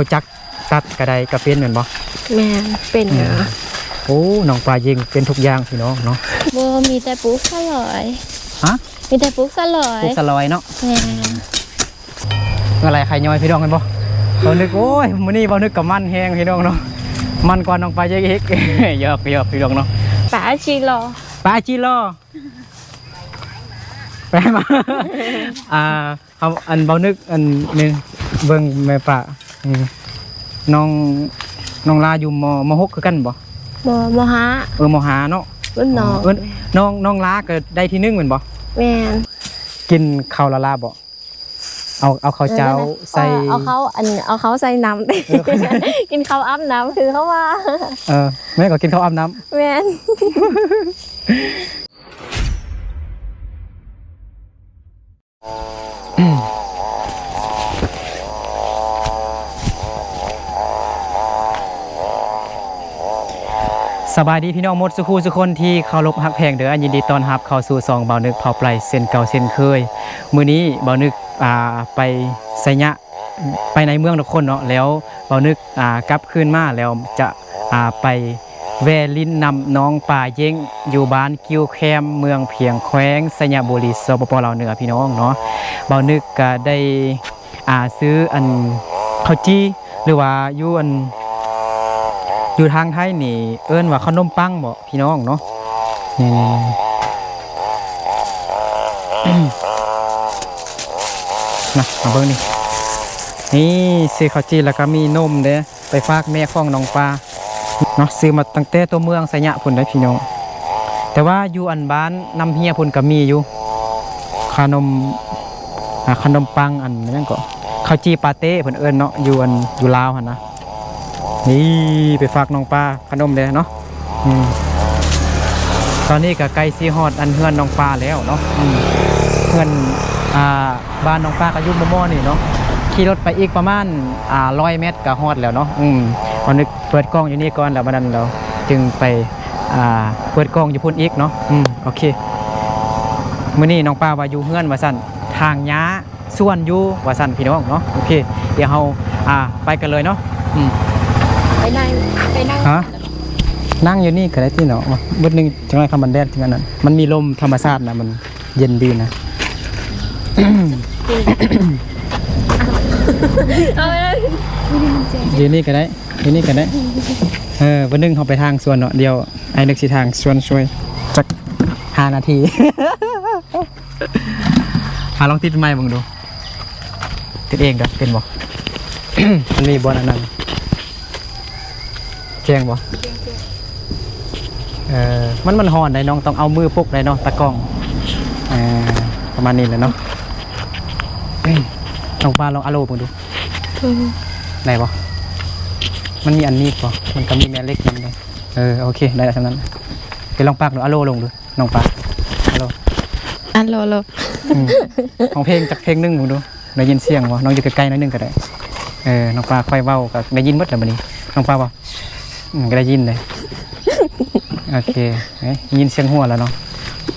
ຮູ້ຈັກຕັດກະໄດ້ກະເປັນແມ່ນບໍ່? ແມ່ນ ເປັນ ອືມ ນະ. ໂອ້ ນ້ອງປາເຢັງເປັນທຸກຢ່າງພີ່ນ້ອງເນາະ. ບໍ່ ມີແຕ່ປູກສາຫຼອຍ. ຮະ? ມີແຕ່ປູກສາຫຼອຍ. ປູກສາຫຼອຍເນາະ. ແມ່ນ. ອືມ ເມື່ອໄຫຼໄຂ່ຍ້ອຍພີ່ນ້ອງເຫັນບໍ່? ເບົານຶກ ໂອ້ຍ ມື້ນີ້ເບົານຶກກະມັນແຮງພີ່ນ້ອງເນາະ. ມັນກວ່ານ້ອງປາເຢັງອີກ. ຢອກ ຢອກພີ່ນ້ອງເນາະ. ປາຈີລໍ ປາຈີລໍ ແປມາ ອ່າ ເຮົາ ອັນ ເບົານຶກ ອັນນີ້ ເບິ່ງແມ່ປ້າ ອືມ ນ້ອງ ນ້ອງລາຢູ່ ມ ມ ຫົກຄືກັນບໍ່? ບໍ່ ມ ຫ້າ. ເອີ ມ ຫ້າເນາະ. ເອີ້ນນ້ອງ ເອີ້ນນ້ອງ ນ້ອງລາກໍໄດ້ທີໜຶ່ງແມ່ນບໍ່? ແມ່ນ. ກິນເຂົ້າລາລາບໍ່? ເອົາ ເອົາເຂົ້າເຈົ້າໃສ່ ເອີ ເອົາເຂົ້າ ອັນ ເອົາເຂົ້າໃສ່ນ້ຳ ເອີ ກິນເຂົ້າອາບນ້ຳ ຄືເຂົາວ່າ. ເອີ ແມ່ນ ກໍກິນເຂົ້າອາບນ້ຳ. ແມ່ນ. ສະບາຍດີພີ່ນ້ອງໝົດສູ່ຄູ່ສູ່ຄົນທີ່ເຄົາລົບຮັກແພງເດີ. ຍິນດີຕ້ອນຮັບເຂົ້າສູ່ຊ່ອງເບົານຶກເຜົ່າໄປເຊັ່ນເກົ່າເຊັ່ນເຄີຍ. ມື້ນີ້ເບົານຶກ ອ່າ ໄປໄຊຍະ ໄປໃນເມືອງນະຄົນເນາະ ແລ້ວເບົານຶກ ອ່າ ກັບຄືນມາແລ້ວຈະ ອ່າ ໄປແວ່ຫຼິ້ນນຳນ້ອງປາເຢັງ ຢູ່ບ້ານກິ່ວແຄມ ເມືອງພຽງ ແຂວງໄຊຍະບູລີ ສປປ ລາວເໜືອ ພີ່ນ້ອງເນາະ. ເບົານຶກກະໄດ້ ອ່າ ຊື້ອັນເຂົ້າຈີ່ ຫຼືວ່າຢູ່ອັນ ຢູ່ທາງໄທນີ້ເອີ້ນວ່າເຂົ້າໜົມປັງເບາະ ພີ່ນ້ອງເນາະ. ນີ້ ນີ້ ນີ້ ນະ ມາເບິ່ງນີ້ ນີ້ ຊື້ເຂົ້າຈີ່ ແລ້ວກໍມີນົມເດ້ ໄປຝາກແມ່ຂອງນ້ອງປາເນາະ. ຊື້ມາຕັ້ງແຕ່ຕົວເມືອງໄຊຍະພຸ້ນເດ້ພີ່ນ້ອງ. ແຕ່ວ່າຢູ່ອັນບ້ານນ້ຳເຮຍພຸ້ນກໍມີຢູ່ ຂະໜົມ ອ່າ ຂະໜົມປັງ ອັນຫຍັງເກາະ ເຂົ້າຈີ່ປາເຕ້ເພິ່ນເອີ້ນເນາະ ຢູ່ອັນ ຢູ່ລາວຫັ້ນນະ. ນີ້ ໄປຝາກນ້ອງປາຂະໜົມແດ່ເນາະ. ອືມ ຕອນນີ້ກໍໃກ້ຊິຮອດອັນເຮືອນນ້ອງປາແລ້ວເນາະ. ອືມ ເຮືອນ ອ່າ ບ້ານນ້ອງປາກໍຢູ່ມໍ່ໆນີ້ເນາະ ຂີ່ລົດໄປອີກປະມານ ອ່າ ຮ້ອຍແມັດກໍຮອດແລ້ວເນາະ. ອືມ ເຮົານຶກເປີດກ້ອງຢູ່ນີ້ກ່ອນ ແລ້ວບັດນັ້ນເຮົາຈຶ່ງໄປ ອ່າ ເປີດກ້ອງຢູ່ພຸ້ນອີກເນາະ. ອືມ ໂອເຄ ມື້ນີ້ນ້ອງປາວ່າຢູ່ເຮືອນວ່າຊັ້ນ ຖາງຫຍ້າ ສວນຢູ່ວ່າຊັ້ນພີ່ນ້ອງເນາະ. ໂອເຄ ດຽວເຮົາ ອ່າ ໄປກັນເລີຍເນາະ. ອືມ ໄປນັ່ງ ໄປນັ່ງ ຮະ ນັ່ງຢູ່ນີ້ກໍໄດ້ຕິເນາະ. ບຶດໜຶ່ງ ຈັ່ງໃດ ຄຳມັນແດດຈັ່ງນັ້ນ ມັນມີລົມທຳມະຊາດນະ ມັນເຢັນດີນະ. ເອົາເລີຍ ຢູ່ນີ້ກໍໄດ້ ຢູ່ນີ້ກໍໄດ້. ເອີ ບຶດໜຶ່ງເຮົາໄປທາງສວນເນາະ ດຽວອ້າຍນຶກຊິທາງສວນຊ່ວຍຈັກຫ້ານາທີ. ຫາລອງຕິດໄມເບິ່ງດູ ຕິດເອງເດີ ເປັນບໍ່? ມັນມີບ່ອນອັນນັ້ນ ແຈ້ງບໍ່? ແຈ້ງ ແຈ້ງ. ເອີ ມັນ ມັນຮ້ອນໄດ໋ ນ້ອງຕ້ອງເອົາມືປົກໄດ໋ເນາະ ຕາກ້ອງ. ເອີ ປະມານນີ້ແຫຼະເນາະ. ນ້ອງປາລອງອາໂລເບິ່ງດູ ອືມ ໄດ້ບໍ່? ມັນມີອັນໜີບບໍ່? ມັນກໍມີແມ່ເຫຼັກນຳເດ້. ເອີ ໂອເຄ ໄດ້ແລ້ວສ່ຳນັ້ນ. ໄປລອງປາກດູ ອາໂລລົງດູ. ນ້ອງປາ ອາໂລ ອາໂລໂລ. ອືມ ຮ້ອງເພງຈັກເພງໜຶ່ງເບິ່ງດູ ໄດ້ຍິນສຽງບໍ່? ນ້ອງຢູ່ໃກ້ໆໜ້ອຍໜຶ່ງກໍໄດ້. ເອີ ນ້ອງປາຂ້ອຍເວົ້າກໍໄດ້ຍິນໝົດແລ້ວບັດນີ້. ນ້ອງປາເວົ້າ ອືມ ກໍໄດ້ຍິນເດ້. ໂອເຄ ເອີ ໄດ້ຍິນສຽງຫົວແລ້ວເນາະ.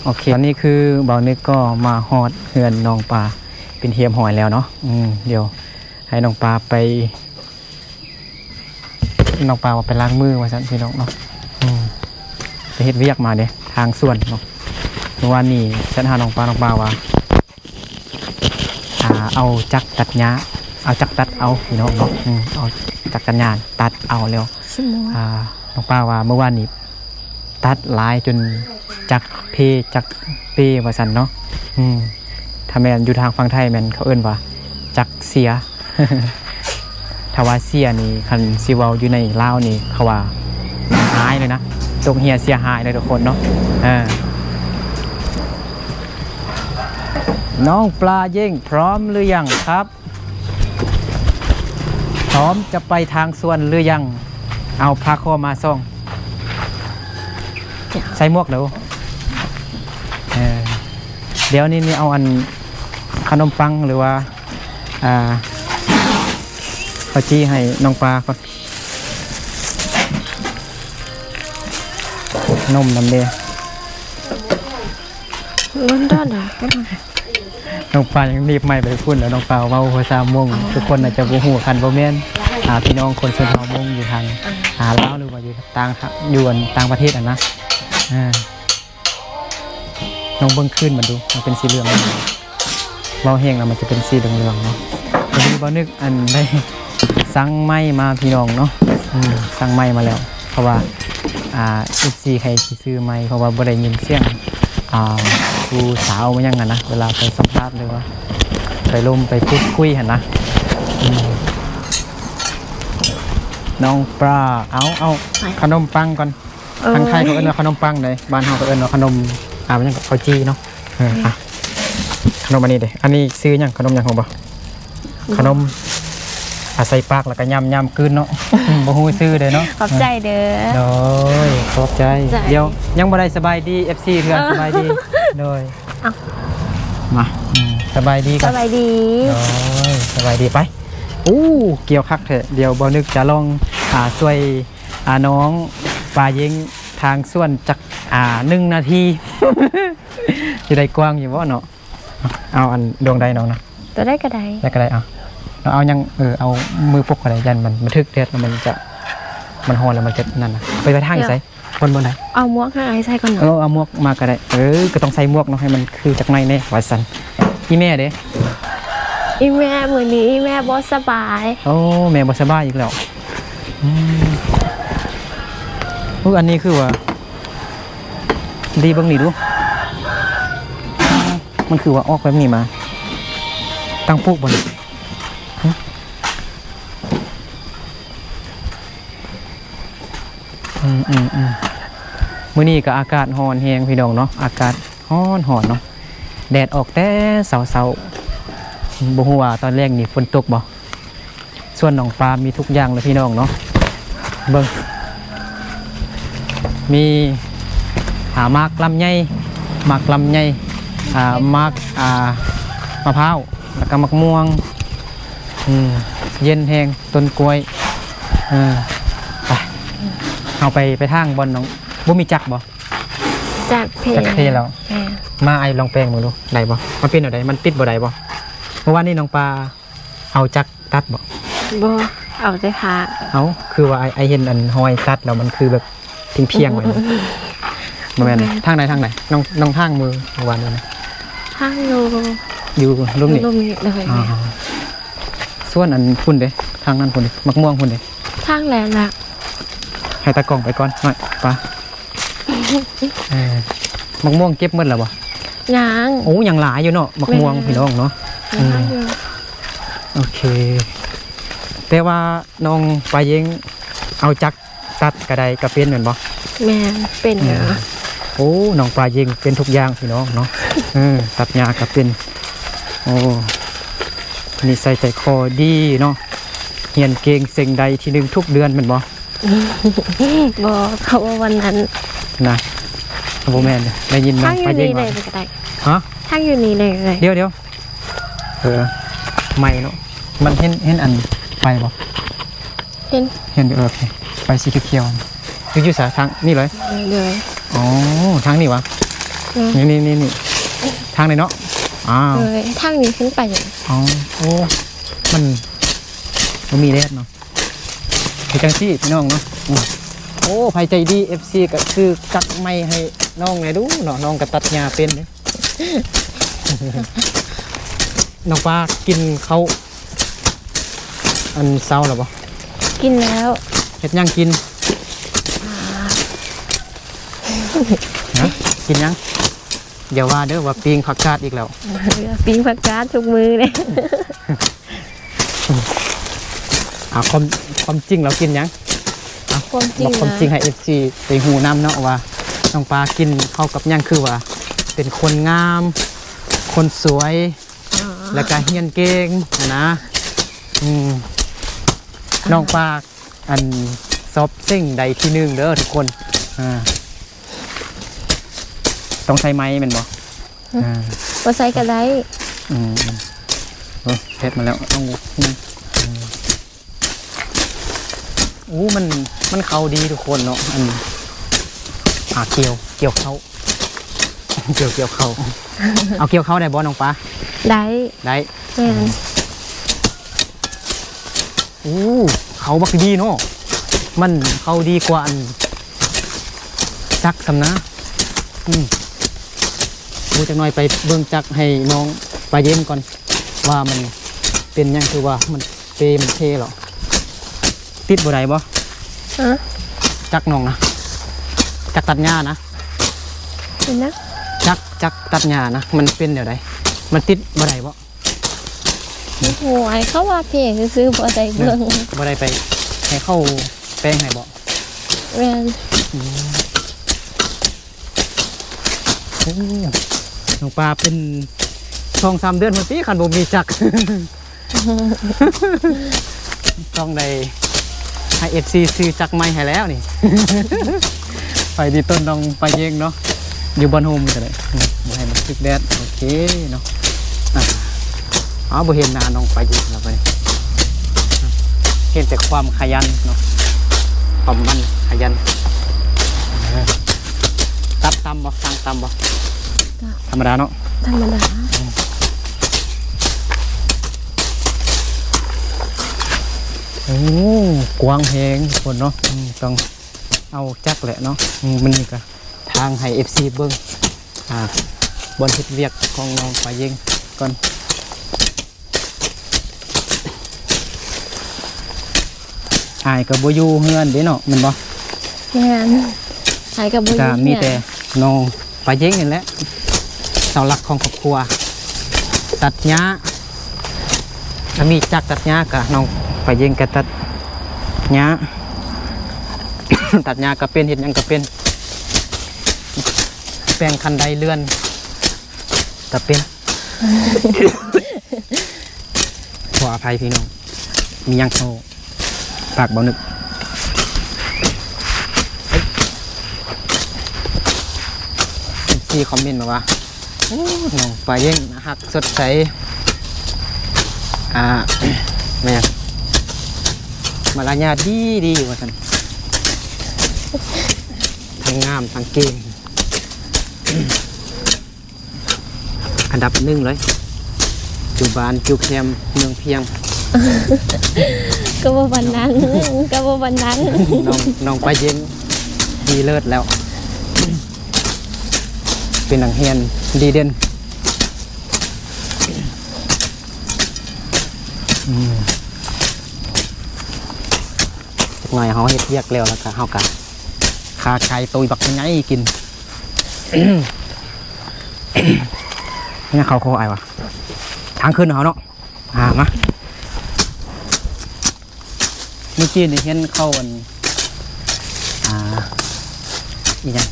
ໂອເຄ ຕອນນີ້ຄືເບົານຶກກໍມາຮອດເຮືອນນ້ອງປາເປັນທີ່ຮຽບຮ້ອຍແລ້ວເນາະ. ອືມ ດຽວໃຫ້ນ້ອງປາໄປ ນ້ອງປາວ່າໄປລ້າງມືວ່າຊັ້ນພີ່ນ້ອງເນາະ. ອືມ ໄປເຮັດວຽກມາເດ້ ທາງສວນເນາະ. ເມື່ອວານນີ້ແຊັດຫານ້ອງປາ ນ້ອງປາວ່າ ອ່າ ເອົາຈັກຕັດຫຍ້າ ເອົາຈັກຕັດເອົາພີ່ນ້ອງເນາະ. ອືມ ເອົາຈັກຕັດຫຍ້າຕັດເອົາແລ້ວ ອ່າ ນ້ອງປາວ່າເມື່ອວານນີ້ຕັດຫຼາຍຈົນຈັກເພ ຈັກເປວ່າຊັ້ນເນາະ. ອືມ ຖ້າແມ່ນຢູ່ທາງຝັ່ງໄທແມ່ນເຂົາເອີ້ນວ່າຈັກເສຍ. ຖ້າວ່າເສຍນີ້ ຄັນຊິເວົ້າຢູ່ໃນລາວນີ້ ເຂົາວ່າຫາຍເລີຍນະ ຕົກເຮ່ຍເສຍຫາຍເລີຍທຸກຄົນເນາະ. ເອີ ນ້ອງປາເຢັງ ພ້ອມຫຼືຍັງຄັບ? ພ້ອມຈະໄປທາງສວນຫຼືຍັງ? ເອົາຜ້າຄໍມາສອງ ໃສ່ໝວກແລ້ວ. ເອີ ດຽວນີ້ ນີ້ເອົາອັນຂະໜົມປັງ ຫຼືວ່າ ອ່າ ເຂົ້າຈີ່ໃຫ້ນ້ອງປາກ່ອນ. ນົມນຳເດ້. ມັນດອນນະ ນ້ອງປາຍັງໜີບໄມໄປພຸ້ນ ແລ້ວນ້ອງປາເວົ້າພາສາມົ້ງ ເອົ້າ ທຸກຄົນອາດຈະບໍ່ຮູ້ ຄັນບໍ່ແມ່ນ ອ່າ ພີ່ນ້ອງຄົນຊົນເຜົ່າມົ້ງຢູ່ທາງ ອ່າ ລາວ ຫຼືວ່າຢູ່ຕ່າງ ຢູ່ອັນຕ່າງປະເທດຫັ້ນນະ. ອ່າ ລອງເບິ່ງຄືນມັນດູ ມັນເປັນສີເຫຼືອງ. ເວົ້າແຮງແລ້ວມັນຈະເປັນສີເຫຼືອງໆເນາະ. ພໍດີບ່າວນຶກອັນໄດ້ສັ່ງໄມ້ມາພີ່ນ້ອງເນາະ. ອືມ ສັ່ງໄມ້ມາແລ້ວ ເພາະວ່າ ອ່າ ເອັຟຊີ ໃຫ້ຊື້ໄມ້ ເພາະວ່າບໍ່ໄດ້ຍິນສຽງ ອ່າ ຜູ້ສາວມາຫຍັງຫັ້ນນະ ເວລາໄປສຳພາດ ຫຼືວ່າໄປລົມໄປພູດຄຸຍຫັ້ນນະ. ອືມ ນ້ອງປາ ເອົາ ເອົາ ໄປ ຂະໜົມປັງກ່ອນ. ເອີຍ ທາງໄທເຂົາເອີ້ນວ່າຂະໜົມປັງເດ້ ບ້ານເຮົາກໍເອີ້ນວ່າຂະໜົມ ອ່າ ຫຍັງ ເຂົ້າຈີ່ເນາະ. ເອີ ອ່ະ ຂະໜົມອັນນີ້ເດ້ ອັນນີ້ຊື່ຫຍັງ ຂະໜົມຫຍັງຮູ້ບໍ່? ຂະໜົມ ອາ ໃສ່ປາກແລ້ວກໍຫຍ້ຳໆກືນເນາະ. ບໍ່ຮູ້ຊື່ເດ້ເນາະ. ຂອບໃຈເດີ. ໂດຍ ຂອບໃຈ. ຂອບໃຈ. ດຽວຍັງບໍ່ໄດ້ສະບາຍດີເອັຟຊີເທື່ອ. ເອີ ສະບາຍດີ. ໂດຍ ເອົ້າ ມາ ອືມ ສະບາຍດີກ່ອນ. ສະບາຍດີ. ໂດຍ ສະບາຍດີ. ໄປ ໂອ້ ກ່ຽວຄັກແທ້. ດຽວບ່າວນຶກຈະລອງ ອ່າ ຊ່ວຍ ອ່າ ນ້ອງປາເຢັງທາງສວນຈັກ ອ່າ ໜຶ່ງນາທີ ຊິໄດ້ກວ້າງຢູ່ບໍ່ເນາະ? ເອົາອັນດວງໃດນ້ອງນະ? ຕົວໃດກໍໄດ້. ໃດກໍໄດ້. ເອົາ ເອົາຫຍັງ ເອີ ເອົາມືປົກກໍໄດ້ ຢ້ານມັນ ມັນຖືກແດດແລ້ວມັນຈະ ມັນຮ້ອນແລ້ວມັນຈະນັ້ນນະ. ໄປ ໄປທາງໃສ? ບ່ອນ ບ່ອນໃດ? ເອົາໝວກໃຫ້ອ້າຍໃສ່ກ່ອນເນາະ. ເອີ ເອົາໝວກມາກໍໄດ້. ເອີ ກໍຕ້ອງໃສ່ໝວກເນາະ ໃຫ້ມັນຄືຈັກໜ້ອຍແດ່ວ່າຊັ້ນ. ອີ່ແມ່ເດ? ອີ່ແມ່ ມື້ນີ້ອີ່ແມ່ບໍ່ສະບາຍ. ໂອ້ ແມ່ບໍ່ສະບາຍອີກແລ້ວ. ອືມ ອຸ້ຍ ອັນນີ້ຄືວ່າ ດີ ເບິ່ງນີ້ດູ ມັນຄືວ່າອອກແບບນີ້ມາ ຕັ້ງປູກບໍ່ນີ້? ອືມ ອືມ ອືມ ມື້ນີ້ກໍອາກາດຮ້ອນແຮງພີ່ນ້ອງເນາະ ອາກາດຮ້ອນໆເນາະ ແດດອອກແຕ່ເຊົ້າໆ ບໍ່ຮູ້ວ່າຕອນແລງນີ້ຝົນຕົກບໍ່? ສວນນ້ອງປາມີທຸກຢ່າງເລີຍພີ່ນ້ອງເນາະ ເບິ່ງ ມີ ອ່າ ໝາກລຳໄຍ ໝາກລຳໄຍ ອ່າ ໝາກ ອ່າ ມະພ້າວ ແລ້ວກໍໝາກມ່ວງ ອືມ ເຢັນແຮງ ຕົ້ນກ້ວຍ ເອີ ໄປ ເຮົາໄປ ໄປທາງບ່ອນນ້ອງ ບໍ່ມີຈັກບໍ່? ຈັກເພ ຈັກເພແລ້ວ ແມ່ນ ມາ ອ້າຍລອງແປງເບິ່ງດູ ໄດ້ບໍ່? ມັນເປັນແນວໃດ? ມັນຕິດບໍ່ໄດ້ບໍ່? ເມື່ອວານນີ້ນ້ອງປາ ເອົາຈັກຕັດບໍ່? ບໍ່ ເອົາແຕ່ຜ້າ. ເອົ້າ ຄືວ່າອ້າຍ ອ້າຍເຫັນອັນຮອຍຕັດແລ້ວມັນຄືແບບພຽງໆໄວ້. ບໍ່ແມ່ນ ບໍ່ແມ່ນ ທາງໃດ ທາງໃດ? ນ້ອງ ນ້ອງທາງມືເມື່ອວານນີ້ນະ ທາງຢູ່ ຢູ່ລຸ່ມນີ້ ລຸ່ມນີ້ເລີຍ. ອໍ ສ່ວນອັນພຸ້ນເດ ທາງນັ້ນພຸ້ນເດ ໝາກມ່ວງພຸ້ນເດ ທາງແລນລະ ໃຫ້ຕາກ້ອງໄປກ່ອນ ມາ ປາ ເອີ ໝາກມ່ວງເກັບໝົດແລ້ວບໍ່? ຍັງ. ໂອ້ ຍັງຫຼາຍຢູ່ເນາະ ໝາກມ່ວງ ແມ່ນ ພີ່ນ້ອງເນາະ. ອືມ ໂອເຄ ແຕ່ວ່ານ້ອງປາເຢັງເອົາຈັກຕັດກະໄດ້ ກະເປັນແມ່ນບໍ່? ແມ່ນ ເປັນ. ອືມ ໂອ້ ນ້ອງປາເຢັງເປັນທຸກຢ່າງພີ່ນ້ອງເນາະ. ເອີ ຕັດຫຍ້າກະເປັນ. ໂອ້ ນິໄສໃຈຄໍດີເນາະ ຮຽນເກັ່ງເສັງໄດ້ທີໜຶ່ງທຸກເດືອນແມ່ນບໍ່? ບໍ່ ເຂົາວ່າວັນນັ້ນນະ. ບໍ່ແມ່ນ ໄດ້ຍິນນ້ອງປາເຢັງວ່າ ທາງຢູ່ນີ້ເລີຍກໍໄດ້. ຮະ? ທາງຢູ່ນີ້ເລີຍກໍໄດ້. ດຽວໆ ເອີ ໄໝເນາະ ມັນເຫັນ ເຫັນອັນໄຟບໍ່? ເຫັນ ເຫັນຢູ່. ເອີ ໂອເຄ ໄຟສີຂຽວໆ ຢູ່ ຢູ່ໃສ? ທາງນີ້ເລີຍ? ເລີຍ. ອໍ ທາງນີ້ຫວາ? ເອີ ນີ້ໆໆ ທາງນີ້ເນາະ. ອ້າວ ເອີ ທາງນີ້ຂຶ້ນໄປ. ອໍ ໂອ້ ມັນບໍ່ມີແດດເນາະ. ເຮັດຈັ່ງຊີ້ພີ່ນ້ອງເນາະ. ອືມ ໂອ້ ໃຜໃຈດີ ເອັຟຊີ ກໍຊື້ຈັກໄມ້ໃຫ້ນ້ອງແດ່ດູເນາະ ນ້ອງກໍຕັດຫຍ້າເປັນເດ້. ນ້ອງປາກິນເຂົ້າອັນເຊົ້າແລ້ວບໍ່? ກິນແລ້ວ. ເຮັດຫຍັງກິນ? ອ່າ ຮະ ກິນຫຍັງ? ຢ່າວ່າເດີວ່າປີ້ງຜັກກາດອີກແລ້ວ. ປີ້ງຜັກກາດທຸກມື້ເດ້. ເອົາຄວາມ ຄວາມຈິງລາວກິນຫຍັງ? ເອົາ ຄວາມຈິງ ບອກຄວາມຈິງໃຫ້ ເອັຟຊີ ໄດ້ຮູ້ນຳເນາະວ່າ ນ້ອງປາກິນເຂົ້າກັບຫຍັງ ຄືວ່າເປັນຄົນງາມ ຄົນສວຍ ອໍ ແລ້ວກະຮຽນເກັ່ງຫັ້ນນະ. ອືມ ນ້ອງປາ ອັນ ສອບເສັງໄດ້ທີໜຶ່ງເດີທຸກຄົນ. ອ່າ ຕ້ອງໃຊ້ໄມ້ແມ່ນບໍ່? ອືມ ອ່າ ບໍ່ໃຊ້ກໍໄດ້. ອືມ ອືມ ໂອ້ຍ ເຮັດມາແລ້ວ ເອົາ ອືມ ໂອ້ ມັນ ມັນເຂົ້າດີທຸກຄົນເນາະ. ອັນ ອ່າ ກ່ຽວ ກ່ຽວເຂົ້າ ກ່ຽວ ກ່ຽວເຂົ້າ. ເອົາ ກ່ຽວເຂົ້າໄດ້ບໍ່ນ້ອງປາ? ໄດ້ ໄດ້. ແມ່ນ. ອືມ ໂອ້ ເ ເຂົ້າບັກດີເນາະ ມັນເຂົ້າດີກວ່າອັນຈັກຊ້ຳນະ. ອືມ ໂອ້ ຈັກໜ່ອຍໄປເບິ່ງຈັກໃຫ້ນ້ອງປາເຢັນກ່ອນ ວ່າມັນເປັນຫຍັງ ຄືວ່າມັນເປ ມັນເພເຫລາະ. ຕິດບໍ່ໄດ້ບໍ່? ຮະ? ຈັກນ້ອງນະ ຈັກຕັດຫຍ້ານະ ເປັນຫຍັງ? ຈັກ ຈັກຕັດຫຍ້ານະ ມັນເປັນແນວໃດ? ມັນຕິດບໍ່ໄດ້ບໍ່? ໂອ້ຍ ເຂົາວ່າເພຊື່ໆ ບໍ່ໄດ້ເບິ່ງ ບໍ່ໄດ້ໄປໃຫ້ເຂົາແປງໃຫ້ບໍ່? ແມ່ນ. ອືມ ໂອ້ ນ້ອງປາເປັນສອງສາມເດືອນພຸ້ນຕິ ຄັນບໍ່ມີຈັກ ຕ້ອງໄດ້ໃຫ້ເອັຟຊີຊື້ຈັກໃໝ່ໃຫ້ແລ້ວນີ້. ໄປທີ່ຕົ້ນນ້ອງປາເຢັງເນາະ ຢູ່ບ່ອນຮົ່ມກໍໄດ້ ອືມ ບໍ່ໃຫ້ມັນຖືກແດດ. ໂອເຄເນາະ ອ່າ ເອົາ ບໍ່ເຫັນໜ້ານ້ອງປາເຢັງແລ້ວບັດນີ້ ເຫັນແຕ່ຄວາມຂະຫຍັນເນາະ ຄວາມໝັ່ນຂະຫຍັນ. ເອີ ຕັດຕ່ຳບໍ່? ທາງຕ່ຳບໍ່? ກໍທຳມະດາເນາະ ທຳມະດາ. ໂອ້ ກວ້າງແຮງຄົນເນາະ ອືມ ຕ້ອງເອົາຈັກແຫຼະເນາະ. ອືມ ມື້ນີ້ກໍທາງໃຫ້ເອັຟຊີເບິ່ງ ອ່າ ບ່ອນເຮັດວຽກຂອງນ້ອງປາເຢັງກ່ອນ. ອ້າຍກໍບໍ່ຢູ່ເຮືອນເດ້ເນາະ ແມ່ນບໍ່? ແມ່ນ ອ້າຍກໍບໍ່ຢູ່ເຮືອນ ກໍມີແຕ່ນ້ອງປາເຢັງນີ້ແຫຼະ ເສົາຫຼັກຂອງຄອບຄົວ ຕັດຫຍ້າ ຖ້າມີຈັກຕັດຫຍ້າກໍນ້ອງປາເຢັງກໍຕັດຫຍ້າ ຕັດຫຍ້າກໍເປັນ ເຮັດຫຍັງກໍເປັນ ແປງຄັນໄດເລື່ອນກໍເປັນ. ຂໍອະໄພພີ່ນ້ອງ ມີຫຍັງເຂົ້າປາກບໍ່ນຶກ. ເອັຟຊີຄອມເມັນມາວ່າ ໂອ້ ນ້ອງປາເຢັງໜ້າຮັກສົດໃສ ອ່າ ແມ່ນ ມາລະຍາດດີໆ ວ່າຊັ້ນ ທັງງາມທັງເກັ່ງ. ອັນດັບໜຶ່ງເລີຍ ຢູ່ບ້ານຢູ່ແຄມເມືອງພຽງ ກໍບໍ່ປານນັ້ນ ກໍບໍ່ປານນັ້ນ ນ້ອງ ນ້ອງປາເຢັງດີເລີດແລ້ວ ເປັນນັກຮຽນດີເດັ່ນ. ອືມ ຈັກໜ່ອຍເຮົາເຮັດວຽກແລ້ວ ແລ້ວກະເຮົາກະຂ້າໄກ່ໂຕບັກໃຫຍ່ກິນ. ຍັງເຂົ້າຄໍອ້າຍວ່າ ທາງຂຶ້ນເຮົາເນາະ ອ່າ ມາ ມື້ກີ້ນີ້ເຫັນເຂົາອັນ ອ່າ ອີຫຍັງ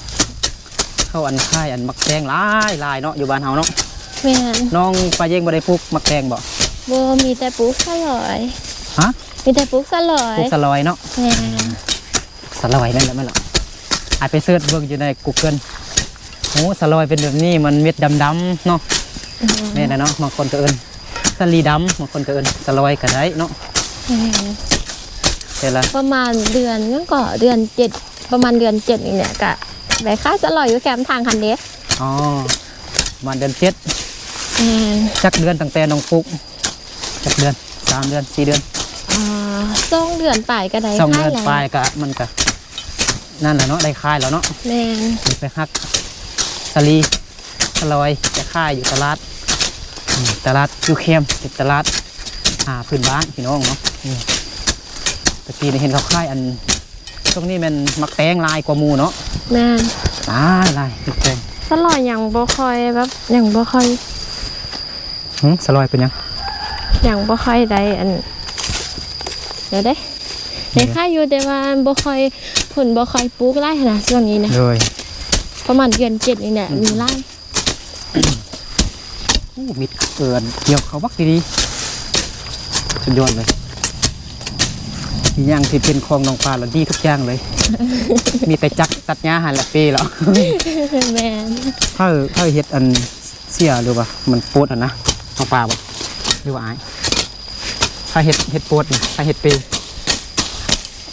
ເຂົາອັນຂາຍອັນໝາກແຕງຫຼາຍໆເນາະ ຢູ່ບ້ານເຮົາເນາະ. ແມ່ນ ນ້ອງປາເຢັງບໍ່ໄດ້ປູກໝາກແຕງບໍ່? ບໍ່ ມີແຕ່ປູກສະຫຼອຍ. ຮະ? ມີແຕ່ປູກສະຫຼອຍ ປູກສະຫຼອຍເນາະ. ແມ່ນ ສະຫຼອຍ ແມ່ນແລ້ວ ແມ່ນແລ້ວ ອ້າຍໄປເສີດເບິ່ງຢູ່ໃນກູເກີນ. ໂອ້ ສະຫຼອຍເປັນແບບນີ້ ມັນເມັດດຳໆເນາະ. ແມ່ນ ແມ່ນແລ້ວເນາະ ບາງຄົນກໍເອີ້ນສາລີດຳ ບາງຄົນກໍເອີ້ນສະຫຼອຍກໍໄດ້ເນາະ. ແມ່ນ ແຕ່ລະ ປະມານເດືອນຫຍັງເກາະ ເດືອນເຈັດ ປະມານເດືອນເຈັດນີ້ແຫຼະ ກະໄດ້ຂາຍສະຫຼອຍຢູ່ແຄມທາງຫັ້ນເດ້. ອໍ ປະມານເດືອນເຈັດ. ແມ່ນ ຈັກເດືອນ ຕັ້ງແຕ່ນ້ອງປູກ ຈັກເດືອນ? ສາມເດືອນ ສີ່ເດືອນ? ອ່າ ສອງເດືອນປາຍກໍໄດ້ຂາຍແລ້ວ. ສອງເດືອນປາຍກໍ ມັນກໍນັ້ນແຫຼະເນາະ ໄດ້ຂາຍແລ້ວເນາະ. ແມ່ນ ໄປຮັກສາລີສະຫຼອຍໄປຂາຍຢູ່ຕະຫຼາດ ອືມ ຕະຫຼາດຢູ່ແຄມ ເປັນຕະຫຼາດ ອ່າ ພື້ນບ້ານພີ່ນ້ອງເນາະ. ອືມ ແຕ່ກີ້ນີ້ເຫັນເຂົາຂາຍອັນ ຊ່ວງນີ້ແມ່ນໝາກແຕງຫຼາຍກວ່າໝູ່ເນາະ. ແມ່ນ ຫຼາຍໆ ໝາກແຕງ. ສະຫຼອຍຍັງບໍ່ຄ່ອຍແບບ ຍັງບໍ່ຄ່ອຍ ຫື ສະຫຼອຍເປັນຫຍັງ? ຍັງບໍ່ຄ່ອຍໄດ້ອັນ ດຽວເດ້ ໄດ້ຂາຍຢູ່ ແຕ່ວ່າບໍ່ຄ່ອຍ ເພິ່ນບໍ່ຄ່ອຍປູກຫຼາຍຫັ້ນນະ ຊ່ວງນີ້ນະ. ໂດຍ ປະມານເດືອນເຈັດນີ້ແຫຼະ ອືມ ມີຫຼາຍ. ໂອ້ ມິດເກີນ ກ່ຽວເຂົ້າບັກດີໆ ສຸດຍອດເລີຍ. ອີ່ຫຍັງທີ່ເປັນຂອງນ້ອງປາລະດີທຸກຢ່າງເລີຍ ມີແຕ່ຈັກຕັດຫຍ້າຫັ້ນລະເປແລ້ວ. ແມ່ນ ຖ້າ ຖ້າເຮັດອັນເສຍ ຫຼືວ່າມັນໂປດຫັ້ນນະ ນ້ອງປາບໍ່ ຫຼືວ່າອ້າຍ? ຖ້າເຮັດ ເຮັດໂປດນະ ຖ້າເຮັດເປ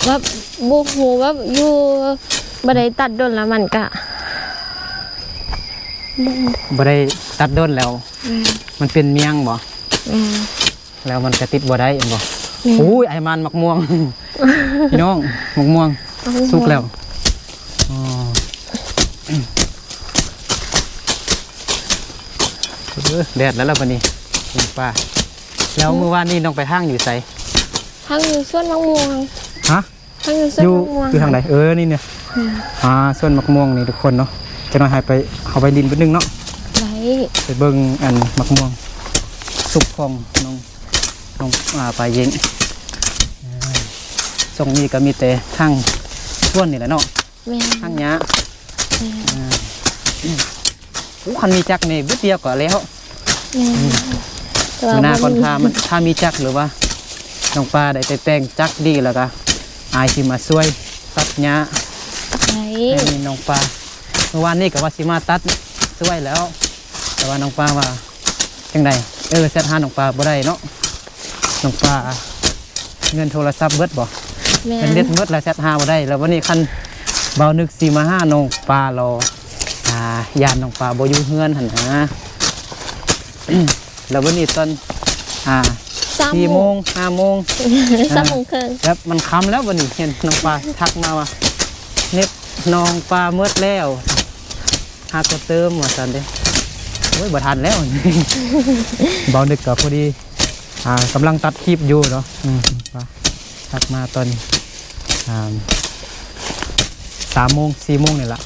ແບບບໍ່ຮູ້ ແບບຢູ່ ບໍ່ໄດ້ຕັດດົນລະ ມັນກະ ບໍ່ໄດ້ຕັດດົນແລ້ວ ອືມ ມັນເປັນໝ້ຽງບໍ່? ອືມ ແລ້ວມັນກະຕິດບໍ່ໄດ້ແມ່ນບໍ່? ແມ່ນ ໂອ້ຍ ອ້າຍມານໝາກມ່ວງ ພີ່ນ້ອງ ໝາກມ່ວງ ໝາກມ່ວງ ສຸກແລ້ວ. ອໍ ເອີ ແດດແລ້ວລະບັດນີ້ ເບິ່ງປ່າ. ແລ້ວ ອືມ ມື້ວານນີ້ນ້ອງໄປຫ້າງຢູ່ໃສ? ຫ້າງຢູ່ສວນໝາກມ່ວງ. ຮະ? ທາງຢູ່ສວນ ຢູ່ ໝາກມ່ວງ ຢູ່ທາງໃດ? ເອີ ນີ້ເນຍ ອືມ ອ່າ ສວນໝາກມ່ວງນີ້ທຸກຄົນເນາະ. ຈັກໜ້ອຍໃຫ້ໄປ ເຮົາໄປຫຼິ້ນບາດໜຶ່ງເນາະ. ໄດ້ ໄປເບິ່ງອັນໝາກມ່ວງສຸກຂອງນ້ອງ ນ້ອງ ອ່າ ປາເຢັງ. ຊ່ວງນີ້ກໍມີແຕ່ທາງສວນນີ້ແຫຼະເນາະ. ແມ່ນ ທາງຫຍ້າ. ແມ່ນ ອ່າ ໂອ້ ຄັນມີຈັກນີ້ບຶດດຽວກໍແລ້ວ. ແມ່ນ ອືມ ແຕ່ວ່າມື້ໜ້າກ່ອນ ບໍ່ມີ ຖ້າມັນ ຖ້າມີຈັກ ຫຼືວ່ານ້ອງປາໄດ້ໄປແປງຈັກດີແລ້ວກະ ອ້າຍຊິມາຊ່ວຍຕັດຫຍ້າ ໄດ້ ໃຫ້ນ້ອງປາ. ມື້ວານນີ້ກໍວ່າຊິມາຕັດຊ່ວຍແລ້ວ ແຕ່ວ່ານ້ອງປາວ່າຈັ່ງໃດ? ເອີ ແຊັດຫານ້ອງປາບໍ່ໄດ້ເນາະ. ນ້ອງປາ ເງິນໂທລະສັບເບິດບໍ່? ແມ່ນ ເງິນເນັດເບິດແລ້ວ ແຊັດຫາບໍ່ໄດ້. ແລ້ວວັນນີ້ຄັນບ່າວນຶກຊິມາຫານ້ອງປາລະ ອ່າ ຢ້ານນ້ອງປາບໍ່ຢູ່ເຮືອນຫັ້ນນະ. ແລ້ວວັນນີ້ຕອນ ອ່າ ສາມ ສີ່ໂມງ ໂມງ ຫ້າໂມງ ສາມໂມງເຄິ່ງ ແບບມັນຄ່ຳແລ້ວ. ວັນນີ້ເຫັນນ້ອງປາທັກມາວ່າ ເນັດນ້ອງປາເບິດແລ້ວ ຫາກໍເຕີມວ່າຊັ້ນເດ້. ໂອ້ຍ ບໍ່ທັນແລ້ວ ບ່າວນຶກກໍພໍດີ ອ່າ ກຳລັງຕັດຄລິບຢູ່ເນາະ. ອືມ ປາ ທັກມາຕອນ ອ່າ ສາມໂມງ ສີ່ໂມງນີ້ລະ.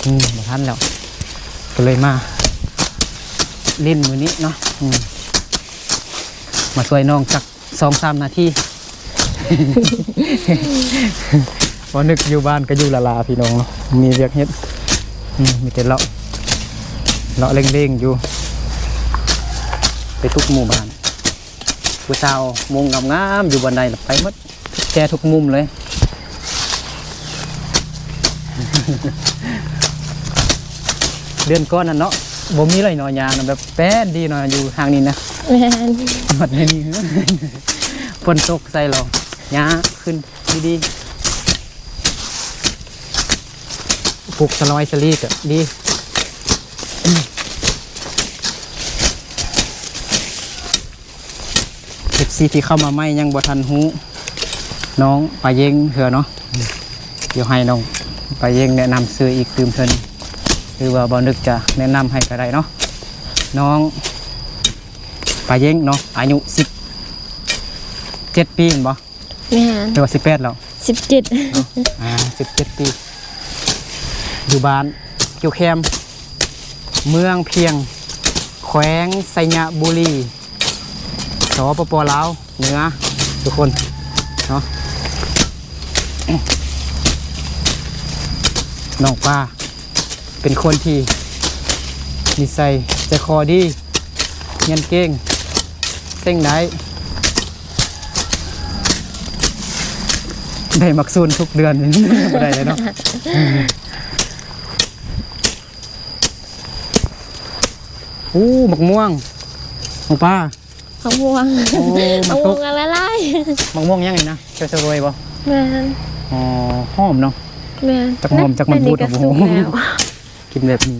ອືມ ບໍ່ທັນແລ້ວ ກໍເລີຍມາຫຼິ້ນມື້ນີ້ເນາະ. ອືມ ມາຊ່ວຍນ້ອງຈັກ ສອງສາມນາທີ. ບໍ່ນຶກຢູ່ບ້ານກໍຢູ່ລາໆ ພີ່ນ້ອງເນາະ ມີວຽກເຮັດ. ອືມ ມີແຕ່ເລາະ ເລາະເລັ່ງໆ ຢູ່ ໄປທຸກໝູ່ບ້ານ. ຜູ້ສາວມຸງງາມໆ ຢູ່ບ່ອນໃດລະໄປໝົດ ແກ່ທຸກມຸມເລີຍ. ເດືອນກ່ອນນັ້ນເນາະ ບໍ່ມີເລີຍເນາະ ຫຍ້ານະ ແບບແປນດີເນາະ ຢູ່ທາງນີ້ນະ. ແມ່ນ ບັດນີ້ ຝົນຕົກໃສ່ລະ ຫຍ້າຂຶ້ນດີໆ. ປູກສະລອຍສະລີກະດີ. ເອັຟຊີ ທີ່ເຂົ້າມາໃໝ່ຍັງບໍ່ທັນຮູ້ນ້ອງປາເຢັງເທື່ອເນາະ. ດຽວໃຫ້ນ້ອງປາເຢັງແນະນຳຊື່ອີກຕື່ມເທື່ອໜຶ່ງ ຫຼືວ່າບ່າວນຶກຈະແນະນຳໃຫ້ກໍໄດ້ເນາະ. ນ້ອງປາເຢັງເນາະ ອາຍຸສິບເຈັດປີແມ່ນບໍ່? ແມ່ນ ຫຼືວ່າສິບແປດແລ້ວ? ສິບເຈັດ ເນາະ ອ່າ ສິບເຈັດປີ ຢູ່ບ້ານກິວແຄມ ເມືອງພຽງ ແຂວງໄຊຍະບູລີ ສປປ ລາວເໜືອ ທຸກຄົນເນາະ. ນ້ອງປາ ເປັນຄົນທີ່ນິໄສໃຈຄໍດີ ຮຽນເກັ່ງ ເສັງໄດ້ ໄດ້ໝາກສູນທຸກເດືອນ ບໍ່ໄດ້ເລີຍເນາະ. ໂອ້ ໝາກມ່ວງ ຂອງປ້າ. ໝາກມ່ວງ ໂອ້ ໝາກ ໝາກມ່ວງ ຕົກ ລະລາຍ ໝາກມ່ວງຫຍັງນີ້ນະ? ເຈົ້າສະໂລຍບໍ່? ແມ່ນ ອໍ ຫອມເນາະ. ແມ່ນ ຈັກຫອມຈັກມັນບູດ ແຕ່ນີ້ກໍສຸກແລ້ວ ບໍ່ຮູ້ ກິນແບບນີ້.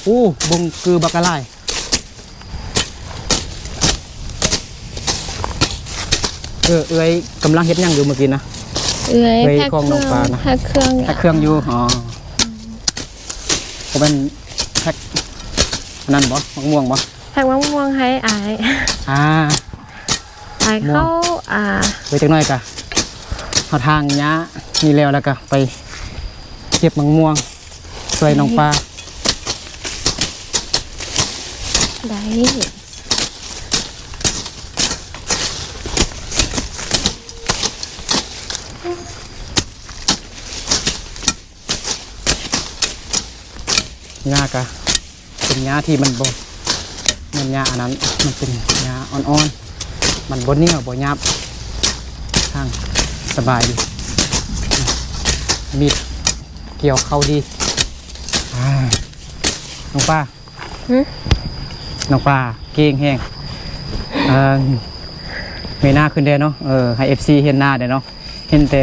ໂອ້ ບົງຄືບັກກະຫຼາຍ. ເອີ ເອື້ອຍກຳລັງເຮັດຫຍັງຢູ່ມື້ກີ້ນະ? ເອື້ອຍ ເອື້ອຍ ແພັກເຄື່ອງ ຂອງນ້ອງປານະ ແພັກເຄື່ອງ ແພັກເຄື່ອງຢູ່. ອໍ ອືມ ບໍ່ແມ່ນແພັກອັນນັ້ນບໍ່? ໝາກມ່ວງບໍ່? ແພັກໝາກມ່ວງໃຫ້ອ້າຍ. ອ່າ ອ້າຍເຂົາ ອ່າ ໄວ້ຈັກໜ້ອຍກະເຮົາຖາງຫຍ້ານີ້ແລ້ວ ແລ້ວກະໄປເກັບໝາກມ່ວງ ຊ່ວຍນ້ອງປາ ໄດ້. ຫຍ້າກະເປັນຫຍ້າທີ່ມັນບໍ່ແມ່ນຫຍ້າອັນນັ້ນ ມັນເປັນຫຍ້າອ່ອນໆ ມັນບໍ່ໜຽວບໍ່ຫຍາບ ທາງສະບາຍດີ ມີດກ່ຽວເຂົ້າດີ. ອ່າ ນ້ອງປາ ຫຶ? ນ້ອງປາເກັ່ງແຮງ. ເອີ ເງີຍໜ້າຂຶ້ນແດ່ເນາະ ເອີ ໃຫ້ເອັຟຊີເຫັນໜ້າແດ່ເນາະ ເຫັນແຕ່